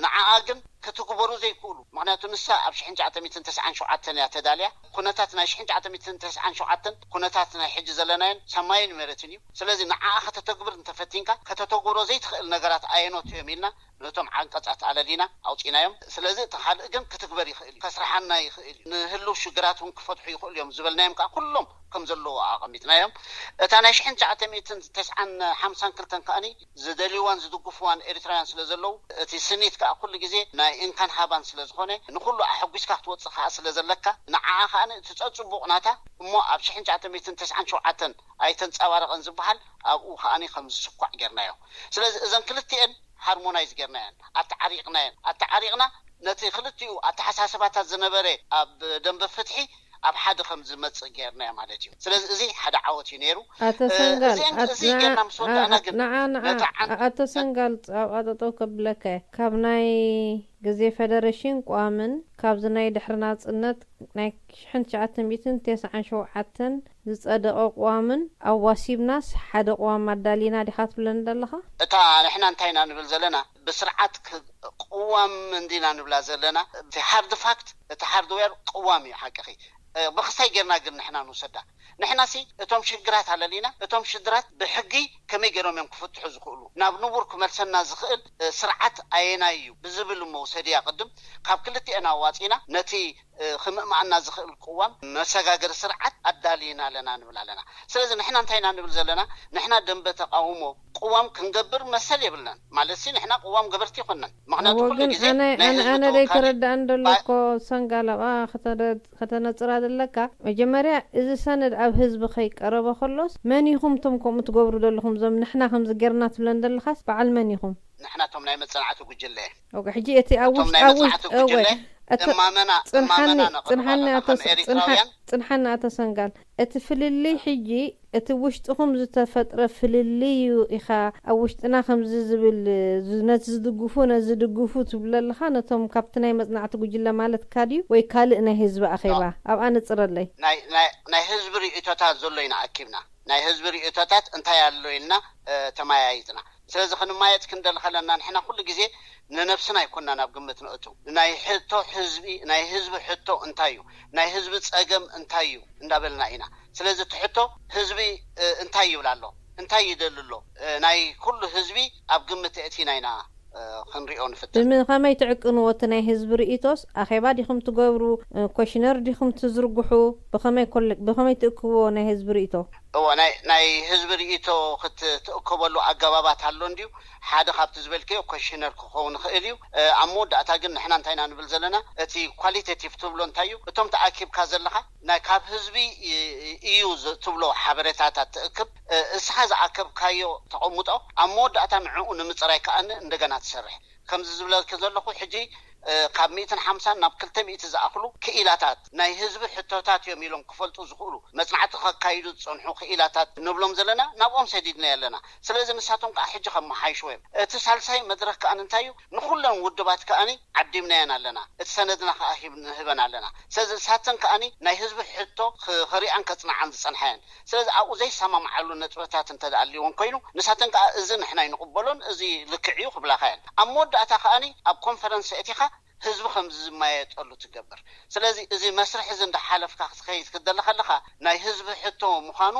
ንዓኣ ግን ክትግበሩ ዘይክእሉ ምክንያቱ ንሳ ኣብ ሽሕን ትሽዓተ ሚእትን ተስዓን ሸውዓተን እያ ተዳልያ። ኩነታት ናይ ሽሕን ትሽዓተ ሚእትን ተስዓን ሸውዓተን ኩነታት ናይ ሕጂ ዘለናዮን ሰማይን መሬትን እዩ። ስለዚ ንዓኣ ከተተግብር እንተፈቲንካ ከተተግብሮ ዘይትኽእል ነገራት ኣየኖት እዮም ኢልና ነቶም ዓንቀጻት ኣለሊና ኣውጺናዮም። ስለዚ እቲ ካልእ ግን ክትግበር ይኽእል እዩ፣ ከስርሓና ይኽእል እዩ፣ ንህልው ሽግራት እውን ክፈትሑ ይኽእሉ እዮም ዝበልናዮም ከዓ ኩሎም ከም ዘለዎ ኣቐሚጥናዮም። እታ ናይ ሽሕን ትሽዓተ ሚእትን ተስዓን ሓምሳን ክልተን ከኣኒ ዝደልይዋን ዝድግፍዋን ኤሪትራውያን ስለ ዘለዉ እቲ ስኒት ከዓ ኩሉ ግዜ ናይ እንካን ሃባን ስለ ዝኾነ ንኩሉ ኣሐጒስካ ክትወፅእ ከዓ ስለ ዘለካ ንዓዓ ከዓ እቲ ፀፅቡቕ ናታ እሞ ኣብ ሽሕን ትሽዓተ ሚእትን ተስዓን ሸውዓተን ኣይተንፀባረቐን ዝበሃል ኣብኡ ከዓኒ ከም ዝስኳዕ ጌርናዮ። ስለዚ እዘን ክልቲኤን ሃርሞናይዝ ጌርናየን ኣተዓሪቕናየን ኣተዓሪቕና ነቲ ክልቲኡ ኣተሓሳስባታት ዝነበረ ኣብ ደንበ ፍትሒ ኣብ ሓደ ከም ዝመፅእ ጌርናዮ ማለት እዩ። ስለዚ እዚ ሓደ ዓወት እዩ ነይሩ። ኣቶ ሰንጋል እዚአን- እዚ ጌርና ምስ ወዳእና ግን ንዓ ንዓ ነታ ዓን- ኣቶ ሰንጋል ኣብኣ ጠጠው ከብለካ እየ። ካብ ናይ ግዜ ፌደሬሽን ቅዋምን ካብዚ ናይ ድሕሪ ናፅነት ናይ ሽሕን ትሽዓተ ሚእትን ተስዓን ሸውዓተን ዝፀደቐ ቅዋምን ኣዋሲብናስ ሓደ ቅዋም ኣዳሊና ዲኻ ትብለኒ ዘለኻ? እታ ንሕና እንታይ ኢና ንብል ዘለና ብስርዓት ክ- ቅዋም እንዲና ንብላ ዘለና እቲ ሃርድ ፋክት እቲ ሃርድዌር ቅዋም እዩ ሓቅኺ። ብክስታይ ጌርና ግን ንሕና ንውሰዳ። ንሕናሲ እቶም ሽግራት ኣለሊና እቶም ሽድራት ብሕጊ ከመይ ገይሮም እዮም ክፍትሑ ዝኽእሉ ናብ ንቡር ክመልሰና ዝኽእል ስርዓት ኣየናይ እዩ ብዝብል እሞ ውሰድያ ቅድም ካብ ክልቲኤን ኣዋፂና ነቲ ክምእማኣና ዝኽእል ቅዋም መሰጋገሪ ስርዓት ኣዳሊና ኣለና ንብል ኣለና። ስለዚ ንሕና እንታይ ኢና ንብል ዘለና? ንሕና ደንበ ተቃውሞ ቅዋም ክንገብር መሰል የብልናን። ማለት ሲ ንሕና ቅዋም ገበርቲ ይኮንናን። ምክንያቱ ኩሉ ግዜ ናይ ህዝቢ ተወካሊ ተረዳእን ደሎ እኮ ሰንጋል ኣብኣ ከተነፅራ ዘለካ መጀመርያ እዚ ሰነድ ኣብ ህዝቢ ከይቀረበ ከሎስ መን ኢኹም እቶም ከምኡ ትገብሩ ዘለኹም እዞም ንሕና ከምዚ ጌርና ትብለን ዘለኻስ በዓል መን ኢኹም? ንሕና እቶም ናይ መፀናዕቲ ጉጅለ እወ ሕጂ እቲ ኣብ እቶም ውሽጢ ናይ ኣብ መፅናዕቲ ውሽጢ እወ ጉጅለ እማመና እማመና ነቕርብ ኣለና ከም ኤሪትራውያን። ጽንሓኒ ኣቶ ሰንጋል፣ እቲ ፍልልይ ሕጂ እቲ ውሽጥኹም ዝተፈጥረ ፍልልይ እዩ። ኢኻ ኣብ ውሽጥና ከምዚ ዝብል፣ ነቲ ዝድግፉ ነዚ ዝድግፉ ትብል ኣለኻ። ነቶም ካብቲ ናይ መጽናዕቲ ጉጅለ ማለትካ ድዩ ወይ ካልእ ናይ ህዝቢ ኣኼባ? ኣብኣ ንጽረለይ። ናይ ህዝቢ ርእይቶታት ዘሎ ኢና ኣኪብና። ናይ ህዝቢ ርእይቶታት እንታይ ኣሎ ኢልና ተመያይጥና። ስለዚ ክንማየጥ ክንደሊ ከለና ንሕና ኩሉ ግዜ ንነብስና ኣይኮንና ናብ ግምት ነእቱ። ናይ ሕቶ ህዝቢ፣ ናይ ህዝቢ ሕቶ እንታይ እዩ፣ ናይ ህዝቢ ጸገም እንታይ እዩ እንዳበልና ኢና። ስለዚ እቲ ሕቶ ህዝቢ እንታይ ይብል ኣሎ፣ እንታይ ይደሊ ኣሎ፣ ናይ ኩሉ ህዝቢ ኣብ ግምት ኣእቲና ኢና ክንሪኦ ንፍትን። ብኸመይ ትዕቅንዎ? እቲ ናይ ህዝቢ ርእይቶስ ኣኼባ ዲኹም ትገብሩ፣ ኮሽነር ዲኹም ትዝርግሑ? ብኸመይ ኮለ- ብኸመይ ትእክብዎ ናይ ህዝቢ ርእይቶ? እዎ፣ ናይ ናይ ህዝቢ ርእይቶ ክትእከበሉ ኣገባባት ኣሎ እንድዩ። ሓደ ካብቲ ዝበልከዮ ኮሽነር ክኸውን ይኽእል እዩ። ኣብ መወዳእታ ግን ንሕና እንታይ ኢና ንብል ዘለና፣ እቲ ኳሊቴቲቭ ትብሎ እንታይ እዩ፣ እቶም ተኣኪብካ ዘለኻ ናይ ካብ ህዝቢ እዩ ትብሎ ሓበሬታታት ትእክብ። እስኻ ዝኣከብካዮ ተቐምጦ ኣብ መወዳእታ ንዕኡ ንምፅራይ ከኣ እንደገና ትሰርሕ። ከምዚ ዝብለኪ ዘለኹ ሕጂ ካብ ሚእትን ሓምሳን ናብ ክልተ ሚእቲ ዝኣኽሉ ክኢላታት ናይ ህዝቢ ሕቶታት እዮም ኢሎም ክፈልጡ ዝኽእሉ መፅናዕቲ ከካይዱ ዝፀንሑ ክኢላታት ንብሎም ዘለና ናብኦም ሰዲድና ኣለና። ስለዚ ንሳቶም ከዓ ሕጂ ከመሓይሽዎ እዮም። እቲ ሳልሳይ መድረክ ከኣ እንታይ እዩ? ንኩለን ውድባት ከኣ ዓዲምናየን ኣለና። እቲ ሰነድና ከዓ ሂብ- ንህበን ኣለና። ስለዚ ንሳተን ከኣ ናይ ህዝቢ ሕቶ ክ- ከሪኣን ከፅንዓን ዝፀንሓ እየን። ስለዚ ኣብኡ ዘይሰማምዓሉ ነጥብታት እንተ ደኣ ኣልይወን ኮይኑ ንሳተን ከኣ እዚ ንሕና ኣይንቕበሎን፣ እዚ ልክዕ እዩ ክብላኻ እየን። ኣብ መወዳእታ ከኣ ኣብ ኮንፈረንስ ኣእቲኻ ህዝቢ ከም ዝመያየጠሉ ትገብር። ስለዚ እዚ መስርሕ እዚ እንዳሓለፍካ ክትኸይድ ክትደሊ ከለኻ ናይ ህዝቢ ሕቶ ምዃኑ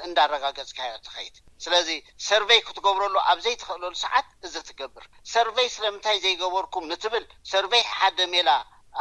እንዳረጋገፅካዮ ትኸይድ። ስለዚ ሰርቨይ ክትገብረሉ ኣብ ዘይትኽእለሉ ሰዓት እዚ ትገብር። ሰርቨይ ስለምንታይ ዘይገበርኩም ንትብል፣ ሰርቨይ ሓደ ሜላ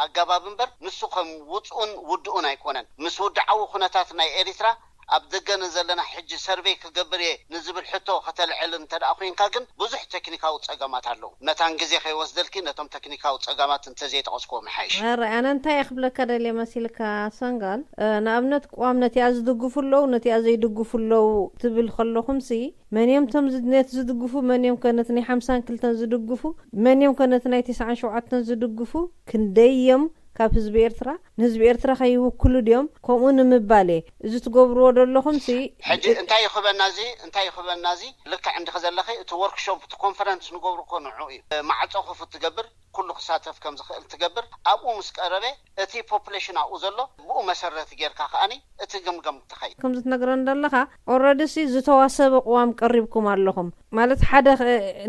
ኣገባብ እምበር ንሱ ከም ውፅኡን ውድኡን ኣይኮነን። ምስ ውድዓዊ ኩነታት ናይ ኤሪትራ ኣብ ደገ ንዘለና ሕጂ ሰርቨይ ክገብር እየ ንዝብል ሕቶ ከተልዕል እንተ ደኣ ኮይንካ ግን ብዙሕ ቴክኒካዊ ጸገማት ኣለዉ። መታን ግዜ ከይወስደልኪ ነቶም ቴክኒካዊ ጸገማት እንተዘይጠቐስክዎም ይሓይሽ። ሕራይ፣ ኣነ እንታይ እየ ክብለካ ደልየ መሲልካ ሰንጋል? ንኣብነት ቅዋም ነቲኣ ዝድግፉ ኣለዉ፣ ነቲኣ ዘይድግፉ ኣለዉ ትብል ከለኹምሲ መን እዮም ቶም ነቲ ዝድግፉ? መን እዮም ከ ነቲ ናይ ሓምሳን ክልተን ዝድግፉ? መን እዮም ከ ነቲ ናይ ተስዓን ሸውዓተን ዝድግፉ? ክንደይ እዮም ካብ ህዝቢ ኤርትራ ንህዝቢ ኤርትራ ከይውክሉ ድዮም? ከምኡ ንምባል እየ። እዚ ትገብርዎ ዘለኹም ሲ ሕጂ እንታይ ይኽበና እዚ እንታይ ይኽበና እዚ ልክዕ እንዲኺ ዘለኺ እቲ ወርክሾፕ እቲ ኮንፈረንስ ንገብሩ እኮ ንዑ እዩ። ማዕፆ ክፉት ትገብር፣ ኩሉ ክሳተፍ ከም ዝኽእል ትገብር። ኣብኡ ምስ ቀረበ እቲ ፖፕሌሽን ኣብኡ ዘሎ ብኡ መሰረት ጌርካ ከኣኒ እቲ ግምገም ትኸይድ። ከምዚ ትነግረን ዘለኻ ኦረዲ ሲ ዝተዋሰበ ቅዋም ቀሪብኩም ኣለኹም ማለት ሓደ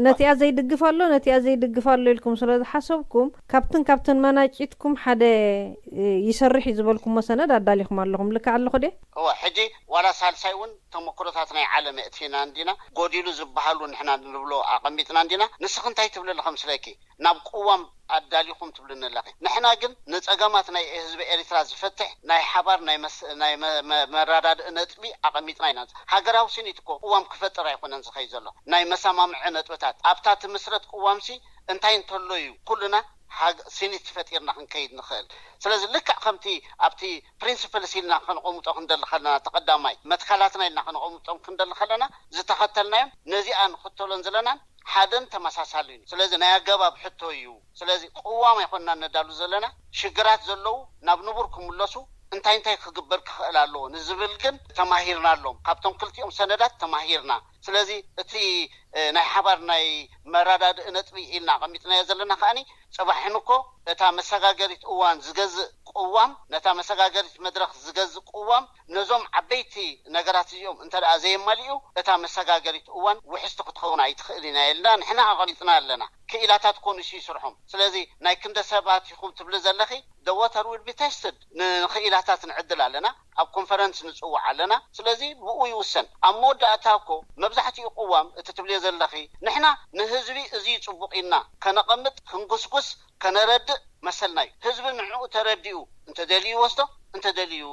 ነቲኣ ዘይድግፍ ኣሎ ነቲኣ ዘይድግፍ ኣሎ ኢልኩም ስለ ዝሓሰብኩም ካብትን ካብትን መናጭትኩም ሓደ ይሰርሕ እዩ ዝበልኩሞ ሰነድ ኣዳሊኹም ኣለኹም። ልክዕ ኣለኹ ድየ? እወ፣ ሕጂ ዋላ ሳልሳይ እውን ተመክሮታት ናይ ዓለም የእቲና እንዲና፣ ጎዲሉ ዝበሃሉ ንሕና ንብሎ ኣቐሚጥና እንዲና። ንስኺ እንታይ ትብሊ ኣለኺ ምስለኪ? ናብ ቅዋም ኣዳሊኹም ትብልኒ ኣለኺ። ንሕና ግን ንጸገማት ናይ ህዝቢ ኤሪትራ ዝፈትሕ ናይ ሓባር ናይ መስ- ናይ መ- መ- መረዳድኢ ነጥቢ ኣቐሚጥና ኢና። ሃገራዊ ሲኒት እኮ ቅዋም ክፈጥር ኣይኮነን ዝኸይድ ዘሎ። ናይ መሰማምዒ ነጥብታት ኣብታ ትምስረት ቅዋምሲ እንታይ እንተሎ እዩ ኩልና ሃግ- ሲኒት ፈጢርና ክንከይድ ንኽእል። ስለዚ ልክዕ ከምቲ ኣብቲ ፕሪንስፕልስ ኢልና ከነቐምጦ ክንደሊ ከለና ተቐዳማይ መትከላትና ኢልና ከነቐምጦም ክንደሊ ከለና ዝተኸተልናዮም ነዚኣ ንኽተሎን ዘለናን ሓደን ተመሳሳሊ እዩ። ስለዚ ናይ ኣገባብ ሕቶ እዩ። ስለዚ ቅዋም ኣይኮንና ነዳሉ ዘለና። ሽግራት ዘለዉ ናብ ንቡር ክምለሱ እንታይ እንታይ ክግበር ክኽእል ኣለዎ ንዝብል ግን ተማሂርና ኣሎም። ካብቶም ክልቲኦም ሰነዳት ተማሂርና። ስለዚ እቲ ናይ ሓባር ናይ መረዳድኢ ነጥቢ ኢልና ኣቐሚጥናዮ ዘለና ከኣኒ ጽባሕን እኮ እታ መሰጋገሪት እዋን ዝገዝእ ቅዋም ነታ መሰጋገሪት መድረኽ ዝገዝእ ቅዋም ነዞም ዓበይቲ ነገራት እዚኦም እንተ ደኣ ዘየማሊኡ እታ መሰጋገሪት እዋን ውሕስቲ ክትኸውን ኣይትኽእል ኢና ኢልና ንሕና ኣቐሚጥና ኣለና። ክኢላታት ኮኑሲ ይስርሖም። ስለዚ ናይ ክንደ ሰባት ኢኹም ትብሊ ዘለኺ the water will be tested ንኽኢላታት ንዕድል ኣለና። ኣብ ኮንፈረንስ ንጽውዕ ኣለና። ስለዚ ብኡ ይውሰን። ኣብ መወዳእታ እኮ መብዛሕትኡ ቅዋም እቲ ትብልዮ ዘለኺ ንሕና ንህዝቢ እዚ ጽቡቕ ኢልና ከነቐምጥ ክንጉስጉስ ከነረድእ መሰልና እዩ። ህዝቢ ንዕኡ ተረዲኡ እንተደልዩ ይወስዶ፣ እንተደልዩ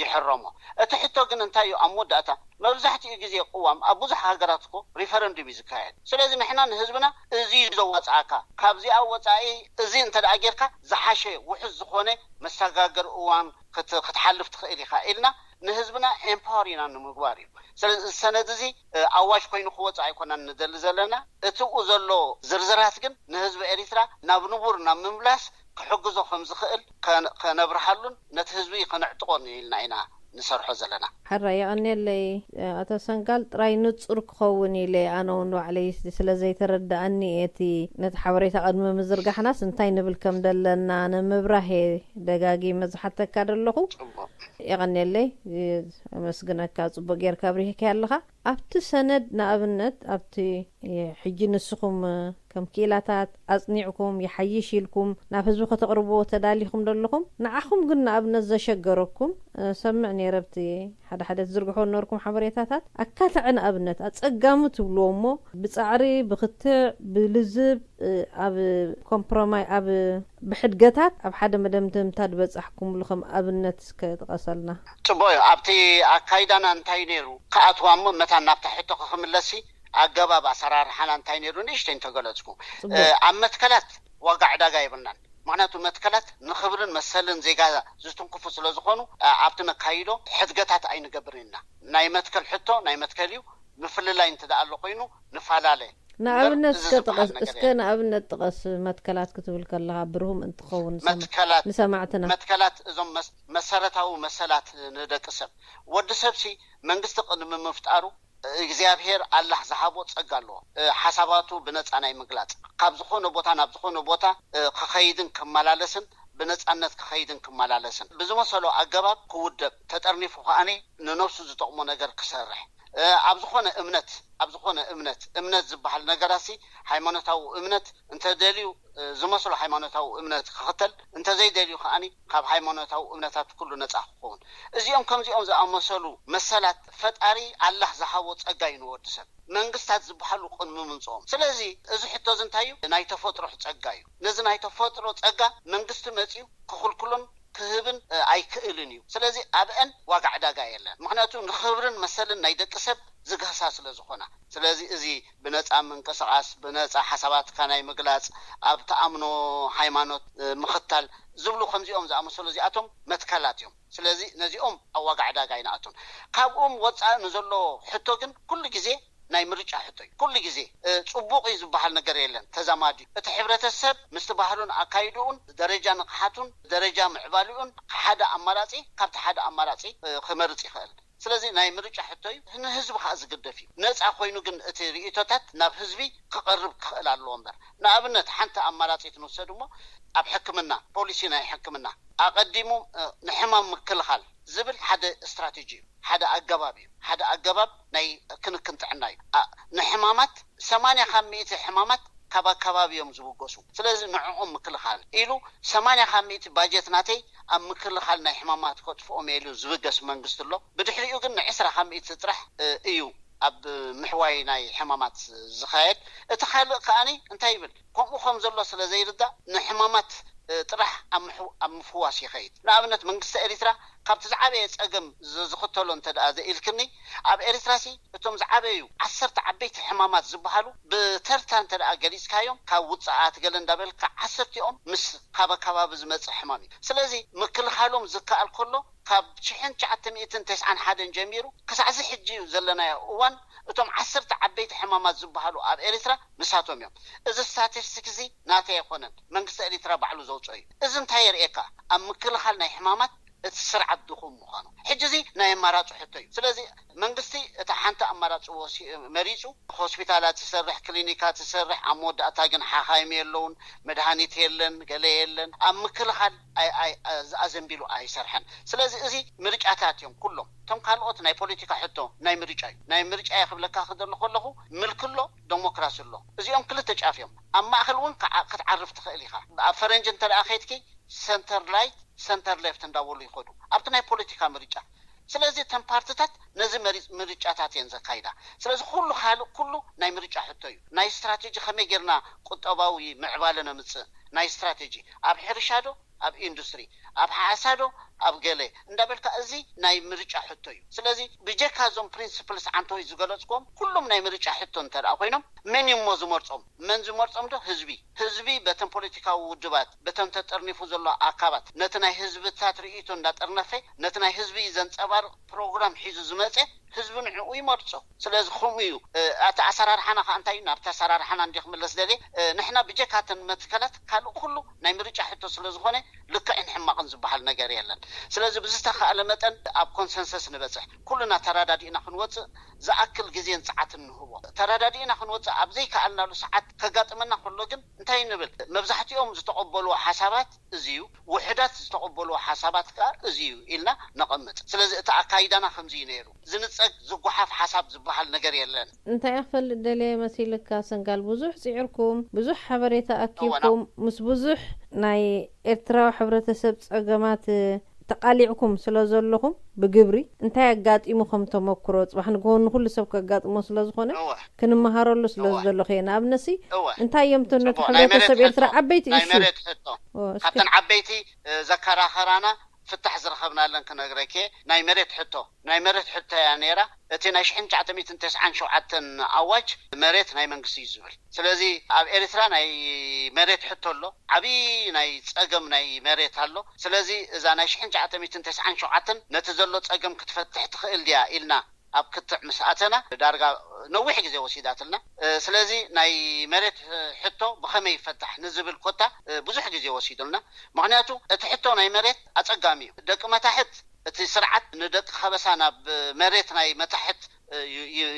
ይሕረሞ። እቲ ሕቶ ግን እንታይ እዩ? ኣብ መወዳእታ መብዛሕትኡ ግዜ ቅዋም ኣብ ብዙሕ ሃገራት እኮ ሪፈረንዱም እዩ ዝካየድ። ስለዚ ንሕና ንህዝብና እዚ እዩ ዘዋፅኣካ፣ ካብዚኣ ወፃኢ እዚ እንተ ደኣ ጌርካ ዝሓሸ ውሑስ ዝኾነ መሰጋገሪ እዋን ክትሓልፍ ትኽእል ኢኻ ኢልና ንህዝብና ኤምፓወር ኢና ንምግባር እዩ። ስለዚ እዚ ሰነድ እዚ ኣዋጅ ኮይኑ ክወፅእ ኣይኮናን ንደሊ ዘለና። እቲኡ ዘሎ ዝርዝራት ግን ንህዝቢ ኤሪትራ ናብ ንቡር ናብ ምምላስ ክሕግዞ ከም ዝኽእል ከነብርሃሉን ነቲ ህዝቢ ከነዕጥቆን ኢልና ኢና ንሰርሖ ዘለና። ሕራይ የቐንየለይ ኣቶ ሰንጋል። ጥራይ ንጹር ክኸውን ኢለ ኣነ እውን ባዕለይ ስለ ዘይተረድኣኒ እየ እቲ ነቲ ሓበሬታ ቅድሚ ምዝርጋሕናስ እንታይ ንብል ከም ዘለና ንምብራህ እየ ደጋጊመ ዝሓተካ ዘለኹ። የቐንየለይ፣ ኣመስግነካ፣ ጽቡቅ ጌርካ ኣብሪህካያ ኣለኻ። ኣብቲ ሰነድ ንኣብነት ኣብቲ ሕጂ ንስኹም ከም ክኢላታት ኣጽኒዕኩም ይሓይሽ ኢልኩም ናብ ህዝቢ ከተቕርብዎ ተዳሊኹም ዘለኹም፣ ንዓኹም ግን ንኣብነት ዘሸገረኩም ሰምዕ ነይረ ኣብቲ ሓደ ሓደ ትዝርግሕዎ ነበርኩም ሓበሬታታት ኣካታዒ ንኣብነት ኣጸጋሚ ትብልዎ እሞ ብጻዕሪ ብክትዕ ብልዝብ ኣብ ኮምፕሮማይ ኣብ ብሕድገታት ኣብ ሓደ መደምደምታ ዝበጻሕኩምሉ ከም ኣብነት እስከ ጥቀሰልና። ጽቡቅ እዩ። ኣብቲ ኣካይዳና እንታይ ነይሩ ክኣትዋ እሞ መታን ናብታ ሕቶ ክምለሲ ኣገባብ ኣሰራርሓና እንታይ ነይሩ ንእሽተይ እንተገለጽኩ ኣብ መትከላት ዋጋ ዕዳጋ የብልናን። ምክንያቱ መትከላት ንክብርን መሰልን ዜጋ ዝትንክፉ ስለ ዝኾኑ ኣብቲ ነካይዶ ሕድገታት ኣይንገብርን ኢና። ናይ መትከል ሕቶ ናይ መትከል እዩ። ምፍልላይ እንተ ደኣ ኣሎ ኮይኑ ንፈላለ። ንኣብነት እስከ ጥቀስ እስከ ንኣብነት ጥቀስ መትከላት ክትብል ከለኻ ብርሁም እንትኸውን ንሰማዕትና። መትከላት እዞም መሰረታዊ መሰላት ንደቂ ሰብ። ወዲ ሰብሲ መንግስቲ ቅድሚ ምፍጣሩ እግዚኣብሔር ኣላህ ዝሃቦ ጸጋ ኣለዎ። ሓሳባቱ ብነጻ ናይ ምግላጽ፣ ካብ ዝኾነ ቦታ ናብ ዝኾነ ቦታ ክኸይድን ክመላለስን ብነጻነት ክኸይድን ክመላለስን ብዝመሰሎ ኣገባብ ክውደብ፣ ተጠርኒፉ ከኣኒ ንነፍሱ ዝጠቕሞ ነገር ክሰርሕ፣ ኣብ ዝኾነ እምነት ኣብ ዝኾነ እምነት እምነት ዝበሃል ነገራሲ ሃይማኖታዊ እምነት እንተደልዩ ዝመስሎ ሃይማኖታዊ እምነት ክኽተል፣ እንተዘይደልዩ ከኣኒ ካብ ሃይማኖታዊ እምነታት ኩሉ ነጻ ክኸውን። እዚኦም ከምዚኦም ዝኣመሰሉ መሰላት ፈጣሪ ኣላህ ዝሃቦ ጸጋ እዩ ንወዲ ሰብ። መንግስታት ዝበሃሉ ቅድሚ ምምጽኦም። ስለዚ እዚ ሕቶ እዚ እንታይ እዩ? ናይ ተፈጥሮ ጸጋ እዩ። ነዚ ናይ ተፈጥሮ ጸጋ መንግስቲ መጺኡ ክኽልክሎን ክህብን ኣይክእልን እዩ። ስለዚ ኣብአን ዋጋ ዕዳጋ የለን። ምክንያቱ ንክብርን መሰልን ናይ ደቂ ሰብ ዝገህሳ ስለ ዝኾና። ስለዚ እዚ ብነጻ ምንቅስቃስ፣ ብነጻ ሓሳባትካ ናይ ምግላጽ፣ ኣብ ተኣምኖ ሃይማኖት ምኽታል ዝብሉ ከምዚኦም ዝኣመሰሉ እዚኣቶም መትከላት እዮም። ስለዚ ነዚኦም ኣብ ዋጋ ዕዳጋ ኣይንኣቱን። ካብኦም ወጻኢ ንዘሎ ሕቶ ግን ኩሉ ግዜ ናይ ምርጫ ሕቶ እዩ። ኩሉ ግዜ ጽቡቕ እዩ ዝበሃል ነገር የለን፣ ተዛማዲ እዩ። እቲ ሕብረተሰብ ምስቲ ባህሉን ኣካይድኡን ደረጃ ንቕሓቱን ደረጃ ምዕባሊኡን ሓደ ኣማራጺ ካብቲ ሓደ ኣማራጺ ክመርጽ ይኽእል። ስለዚ ናይ ምርጫ ሕቶ እዩ፣ ንህዝቢ ከዓ ዝግደፍ እዩ። ነፃ ኮይኑ ግን እቲ ርእቶታት ናብ ህዝቢ ክቐርብ ክኽእል ኣለዎ እምበር። ንኣብነት ሓንቲ ኣማራፂት ንውሰድ እሞ ኣብ ሕክምና ፖሊሲ ናይ ሕክምና ኣቐዲሙ ንሕማም ምክልኻል ዝብል ሓደ ስትራቴጂ እዩ፣ ሓደ ኣገባብ እዩ፣ ሓደ ኣገባብ ናይ ክንክን ጥዕና እዩ። ንሕማማት ሰማንያ ካብ ሚእቲ ሕማማት ካብ ኣከባቢ እዮም ዝብገሱ። ስለዚ ንዕኦም ምክልኻል ኢሉ ሰማንያ ካብ ሚእቲ ባጀት ናተይ ኣብ ምክልኻል ናይ ሕማማት ከጥፍኦም እየ ኢሉ ዝብገስ መንግስቲ ኣሎ። ብድሕሪኡ ግን ንዕስራ ካብ ሚእቲ ጥራሕ እዩ ኣብ ምሕዋይ ናይ ሕማማት ዝኻየድ። እቲ ካልእ ከኣኒ እንታይ ይብል? ከምኡ ከም ዘሎ ስለ ዘይርዳእ ንሕማማት ጥራሕ ኣብ ምፍዋስ ይኸይድ። ንኣብነት መንግስቲ ኤሪትራ ካብቲ ዝዓበየ ጸገም ዝኽተሎ እንተ ደኣ ዘኢልክኒ ኣብ ኤሪትራሲ እቶም ዝዓበዩ ዓሰርተ ዓበይቲ ሕማማት ዝበሃሉ ብተርታ እንተ ደኣ ገሊጽካዮም ካብ ውጽኣት ገለ እንዳበልካ ዓሰርቲኦም ምስ ካብ ኣከባቢ ዝመጽእ ሕማም እዩ። ስለዚ ምክልኻሎም ዝከኣል ከሎ ካብ ሽሕን ትሽዓተ ሚእትን ተስዓን ሓደን ጀሚሩ ክሳዕ እዚ ሕጂ ዘለናዮ እዋን እቶም ዓሰርተ ዓበይቲ ሕማማት ዝበሃሉ ኣብ ኤሪትራ ንሳቶም እዮም። እዚ ስታቲስቲክ እዚ ናተይ ኣይኮነን፣ መንግስቲ ኤሪትራ ባዕሉ ዘውፅኦ እዩ። እዚ እንታይ የርእየካ? ኣብ ምክልኻል ናይ ሕማማት እቲ ስርዓት ድኹም ምዃኑ። ሕጂ እዚ ናይ ኣማራፂ ሕቶ እዩ። ስለዚ መንግስቲ እታ ሓንቲ ኣማራፂ መሪፁ ሆስፒታላት ይሰርሕ፣ ክሊኒካት ይሰርሕ፣ ኣብ መወዳእታ ግን ሓኻይም የለውን፣ መድሃኒት የለን፣ ገለ የለን። ኣብ ምክልኻል ኣዘንቢሉ ኣይሰርሐን። ስለዚ እዚ ምርጫታት እዮም ኩሎም። እቶም ካልኦት ናይ ፖለቲካ ሕቶ ናይ ምርጫ እዩ። ናይ ምርጫ እየ ክብለካ ክደሊ ከለኹ ምልክሎ ዴሞክራሲ ኣሎ። እዚኦም ክልተ ጫፍ እዮም። ኣብ ማእኸል እውን ክትዓርፍ ትኽእል ኢኻ። ኣብ ፈረንጂ እንተ ደኣ ከይድኪ ሰንተር ላይት ሰንተር ሌፍት እንዳበሉ ይኸዱ ኣብቲ ናይ ፖለቲካ ምርጫ። ስለዚ እተን ፓርትታት ነዚ ምርጫታት እየን ዘካይዳ። ስለዚ ኩሉ ካልእ ኩሉ ናይ ምርጫ ሕቶ እዩ። ናይ ስትራቴጂ ከመይ ጌርና ቁጠባዊ ምዕባለ ነምፅእ፣ ናይ ስትራቴጂ ኣብ ሕርሻ ዶ ኣብ ኢንዱስትሪ ኣብ ሓሳዶ ኣብ ገለ እንዳበልካ እዚ ናይ ምርጫ ሕቶ እዩ። ስለዚ ብጀካ እዞም ፕሪንስፕልስ ዓንተወይ ዝገለፅኩም ኩሎም ናይ ምርጫ ሕቶ እንተ ደኣ ኮይኖም መን እዩ እሞ ዝመርፆም? መን ዝመርፆም ዶ? ህዝቢ። ህዝቢ በተን ፖለቲካዊ ውድባት በተን ተጠርኒፉ ዘሎ ኣካባት ነቲ ናይ ህዝብታት ርእይቶ እንዳጠርነፈ ነቲ ናይ ህዝቢ ዘንፀባርቕ ፕሮግራም ሒዙ ዝመፀ ህዝቢ ንዕኡ ይመርጾ። ስለዚ ከምኡ እዩ። እቲ ኣሰራርሓና ከዓ እንታይ እዩ? ናብቲ ኣሰራርሓና እንዲ ክምለስ ደልየ። ንሕና ብጀካተን መትከላት ካልእ ኩሉ ናይ ምርጫ ሕቶ ስለዝኾነ ልክዕን ሕማቕን ዝበሃል ነገር የለን። ስለዚ ብዝተኻእለ መጠን ኣብ ኮንሰንሰስ ንበፅሕ፣ ኩልና ተረዳዲእና ክንወፅእ ዝኣክል ግዜን ሰዓትን ንህቦ። ተረዳዲእና ክንወፅእ ኣብ ዘይከኣልናሉ ሰዓት ከጋጥመና ከሎ ግን እንታይ ንብል? መብዛሕትኦም ዝተቐበልዎ ሓሳባት እዚ እዩ፣ ውሕዳት ዝተቐበልዎ ሓሳባት ከዓ እዚ እዩ ኢልና ነቐምጥ። ስለዚ እቲ ኣካይዳና ከምዚ እዩ ነይሩ። ዝንፀግ ዝጓሓፍ ሓሳብ ዝበሃል ነገር የለን። እንታይ እያ ክፈልጥ ደልየ መሲልካ ሰንጋል? ብዙሕ ፅዒርኩም፣ ብዙሕ ሓበሬታ ኣኪብኩም፣ ምስ ብዙሕ ናይ ኤርትራዊ ሕብረተሰብ ፀገማት ተቃሊዕኩም ስለ ዘለኹም ብግብሪ እንታይ ኣጋጢሙ ከም ተመክሮ ፅባሕ ንግሆ ንኩሉ ሰብ ከጋጥሞ ስለ ዝኾነ ክንመሃረሉ ስለ ዘሎ ከየ ንኣብነሲ እንታይ እዮም እቶም ነቲ ሕብረተሰብ ኤርትራ ዓበይቲ ናይ እሹ መሬት ሕቶ ካብተን ዓበይቲ ዘከራኸራና ፍታሕ ዝረኸብናለን ክነግረኪ። ናይ መሬት ሕቶ ናይ መሬት ሕቶ እያ ነይራ። እቲ ናይ ሽሕን ትሽዓተ ሚእትን ተስዓን ሸውዓተን ኣዋጅ መሬት ናይ መንግስቲ እዩ ዝብል። ስለዚ ኣብ ኤርትራ ናይ መሬት ሕቶ ኣሎ፣ ዓብዪ ናይ ፀገም ናይ መሬት ኣሎ። ስለዚ እዛ ናይ ሽሕን ትሽዓተ ሚእትን ተስዓን ሸውዓተን ነቲ ዘሎ ፀገም ክትፈትሕ ትኽእል ድያ ኢልና ኣብ ክትዕ ምስ ኣተና ዳርጋ ነዊሕ ግዜ ወሲዳትልና። ስለዚ ናይ መሬት ሕቶ ብኸመይ ይፈታሕ ንዝብል ኮታ ብዙሕ ግዜ ወሲዱልና። ምኽንያቱ እቲ ሕቶ ናይ መሬት ኣፀጋሚ እዩ። ደቂ መታሕት እቲ ስርዓት ንደቂ ከበሳ ናብ መሬት ናይ መታሕት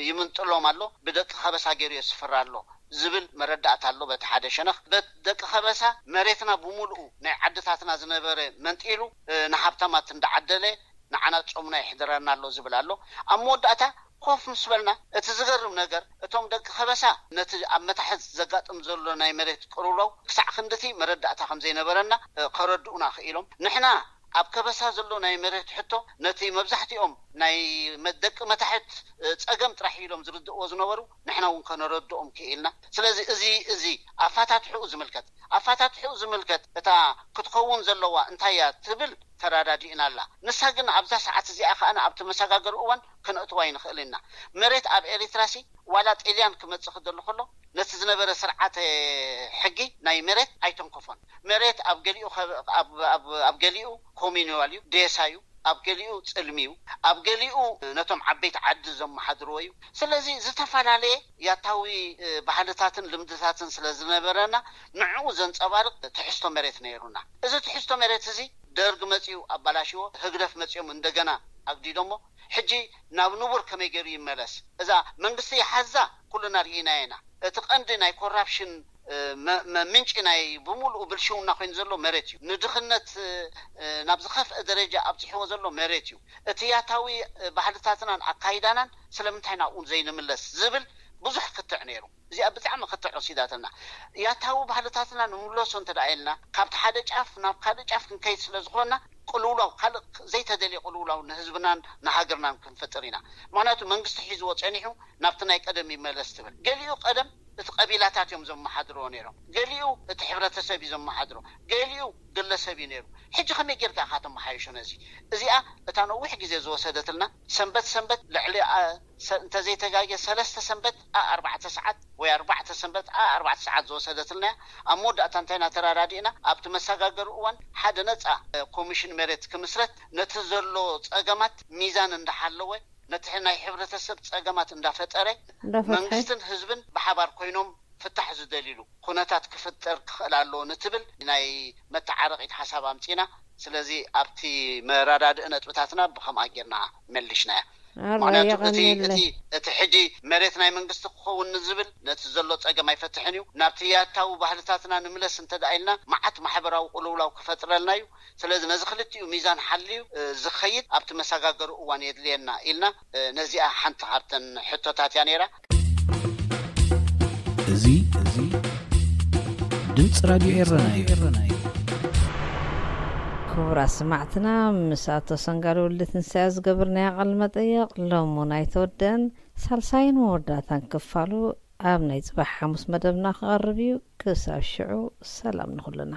ይምንጥሎም ኣሎ፣ ብደቂ ከበሳ ገይሩ የስፍር ኣሎ ዝብል መረዳእታ ኣሎ። በቲ ሓደ ሸነኽ በት ደቂ ከበሳ መሬትና ብምሉኡ ናይ ዓድታትና ዝነበረ መንጢሉ ንሃብታማት እንዳዓደለ ንዓና ጾምና ይሕድረና ኣሎ ዝብል ኣሎ። ኣብ መወዳእታ ኮፍ ምስ በልና እቲ ዝገርም ነገር እቶም ደቂ ከበሳ ነቲ ኣብ መታሕት ዘጋጥም ዘሎ ናይ መሬት ቅልውላው ክሳዕ ክንድቲ መረዳእታ ከም ዘይነበረና ከረድኡና ክኢሎም። ንሕና ኣብ ከበሳ ዘሎ ናይ መሬት ሕቶ ነቲ መብዛሕትኦም ናይ ደቂ መታሕት ጸገም ጥራሕ ኢሎም ዝርድእዎ ዝነበሩ ንሕና እውን ከነረድኦም ክኢልና። ስለዚ እዚ እዚ ኣፋታትሕኡ ዝምልከት ኣፋታትሕኡ ዝምልከት እታ ክትከውን ዘለዋ እንታይ እያ ትብል ተረዳዲእና ኣላ። ንሳ ግን ኣብዛ ሰዓት እዚኣ ከኣ ኣብቲ መሰጋገሪ እዋን ከነእትዋ ይንኽእል ኢና። መሬት ኣብ ኤሪትራሲ ዋላ ጥልያን ክመጽእ ክደሎ ከሎ ነቲ ዝነበረ ስርዓተ ሕጊ ናይ መሬት ኣይተንከፎን። መሬት ኣብ ገሊኡ ኣብ ገሊኡ ኮሚኒዋል እዩ፣ ዴሳ እዩ፣ ኣብ ገሊኡ ጽልሚ እዩ፣ ኣብ ገሊኡ ነቶም ዓበይቲ ዓዲ ዘመሓድርዎ እዩ። ስለዚ ዝተፈላለየ ያታዊ ባህልታትን ልምድታትን ስለ ዝነበረና ንዕኡ ዘንጸባርቕ ትሕዝቶ መሬት ነይሩና። እዚ ትሕዝቶ መሬት እዚ ደርግ መጺኡ ኣባላሽዎ፣ ህግደፍ መጺኦም እንደገና ኣግዲዶሞ። ሕጂ ናብ ንቡር ከመይ ገይሩ ይመለስ? እዛ መንግስቲ ይሓዛ ኩልና ርኢና ኢና። እቲ ቀንዲ ናይ ኮራፕሽን ምንጪ ናይ ብምሉኡ ብልሽውና ኮይኑ ዘሎ መሬት እዩ። ንድኽነት ናብ ዝኸፍአ ደረጃ ኣብፅሕዎ ዘሎ መሬት እዩ። እቲ ያታዊ ባህልታትናን ኣካይዳናን ስለምንታይ ናብኡ ዘይንምለስ ዝብል ብዙሕ ክትዕ ነይሩ። እዚኣ ብጣዕሚ ክትዕ ወሲዳትና። ያታዊ ባህልታትና ንምለሶ እንተ ደኣ ኢልና ካብቲ ሓደ ጫፍ ናብ ካልእ ጫፍ ክንከይድ ስለ ዝኾንና ቅልውላው ካልእ ዘይተደልየ ቅልውላው ንህዝብናን ንሃገርናን ክንፈጥር ኢና። ምክንያቱ መንግስቲ ሒዝዎ ጸኒሑ ናብቲ ናይ ቀደም ይመለስ ትብል። ገሊኡ ቀደም እቲ ቀቢላታት እዮም ዘመሓድርዎ ነይሮም፣ ገሊኡ እቲ ሕብረተሰብ እዩ ዘመሓድሮ፣ ገሊኡ ግለሰብ እዩ ነይሩ። ሕጂ ከመይ ጌርካ ኢኻ ተመሓይሾ ነዚ? እዚኣ እታ ነዊሕ ግዜ ዝወሰደትልና ሰንበት ሰንበት ልዕሊ እንተዘይተጋግየ ሰለስተ ሰንበት ኣ ኣርባዕተ ሰዓት ወይ ኣርባዕተ ሰንበት ኣ ኣርባዕተ ሰዓት ዝወሰደትልና እያ። ኣብ መወዳእታ እንታይ ኢና ተረዳዲእና ኣብቲ መሰጋገሪ እዋን ሓደ ነፃ ኮሚሽን መሬት ክምስረት ነቲ ዘሎ ፀገማት ሚዛን እንዳሓለወ ነቲ ናይ ሕብረተሰብ ፀገማት እንዳፈጠረ መንግስትን ህዝብን ብሓባር ኮይኖም ፍታሕ ዝደልይሉ ኩነታት ክፍጠር ክኽእል ኣለዎ ንትብል ናይ መተዓረቒት ሓሳብ ኣምፂና። ስለዚ ኣብቲ መረዳድኢ ነጥብታትና ብኸምኣ ጌርና መሊሽናያ። ምክንያቱ እቲ ሕጂ መሬት ናይ መንግስቲ ክኸውን ንዝብል ነቲ ዘሎ ፀገም ኣይፈትሕን እዩ። ናብቲ ያታዊ ባህልታትና ንምለስ እንተ ደኣ ኢልና መዓት ማሕበራዊ ቅልውላው ክፈጥረልና እዩ። ስለዚ ነዚ ክልቲኡ ሚዛን ሓልዩ ዝኸይድ ኣብቲ መሰጋገሪ እዋን የድልየና ኢልና ነዚኣ ሓንቲ ካብተን ሕቶታት እያ ነይራ። እዚ እዚ ድምፂ ራድዮ ኤረና እዩ። ክቡራት ሰማዕትና፣ ምስ ኣቶ ሰንጋል ወልደትንሳኤ ዝገበርናዮ ቃለ መጠይቕ ሎሚ እውን ኣይተወደአን። ሳልሳይን መወዳእታን ክፋሉ ኣብ ናይ ጽባሕ ሓሙስ መደብና ክቐርብ እዩ። ክሳብ ሽዑ ሰላም ንኹልና።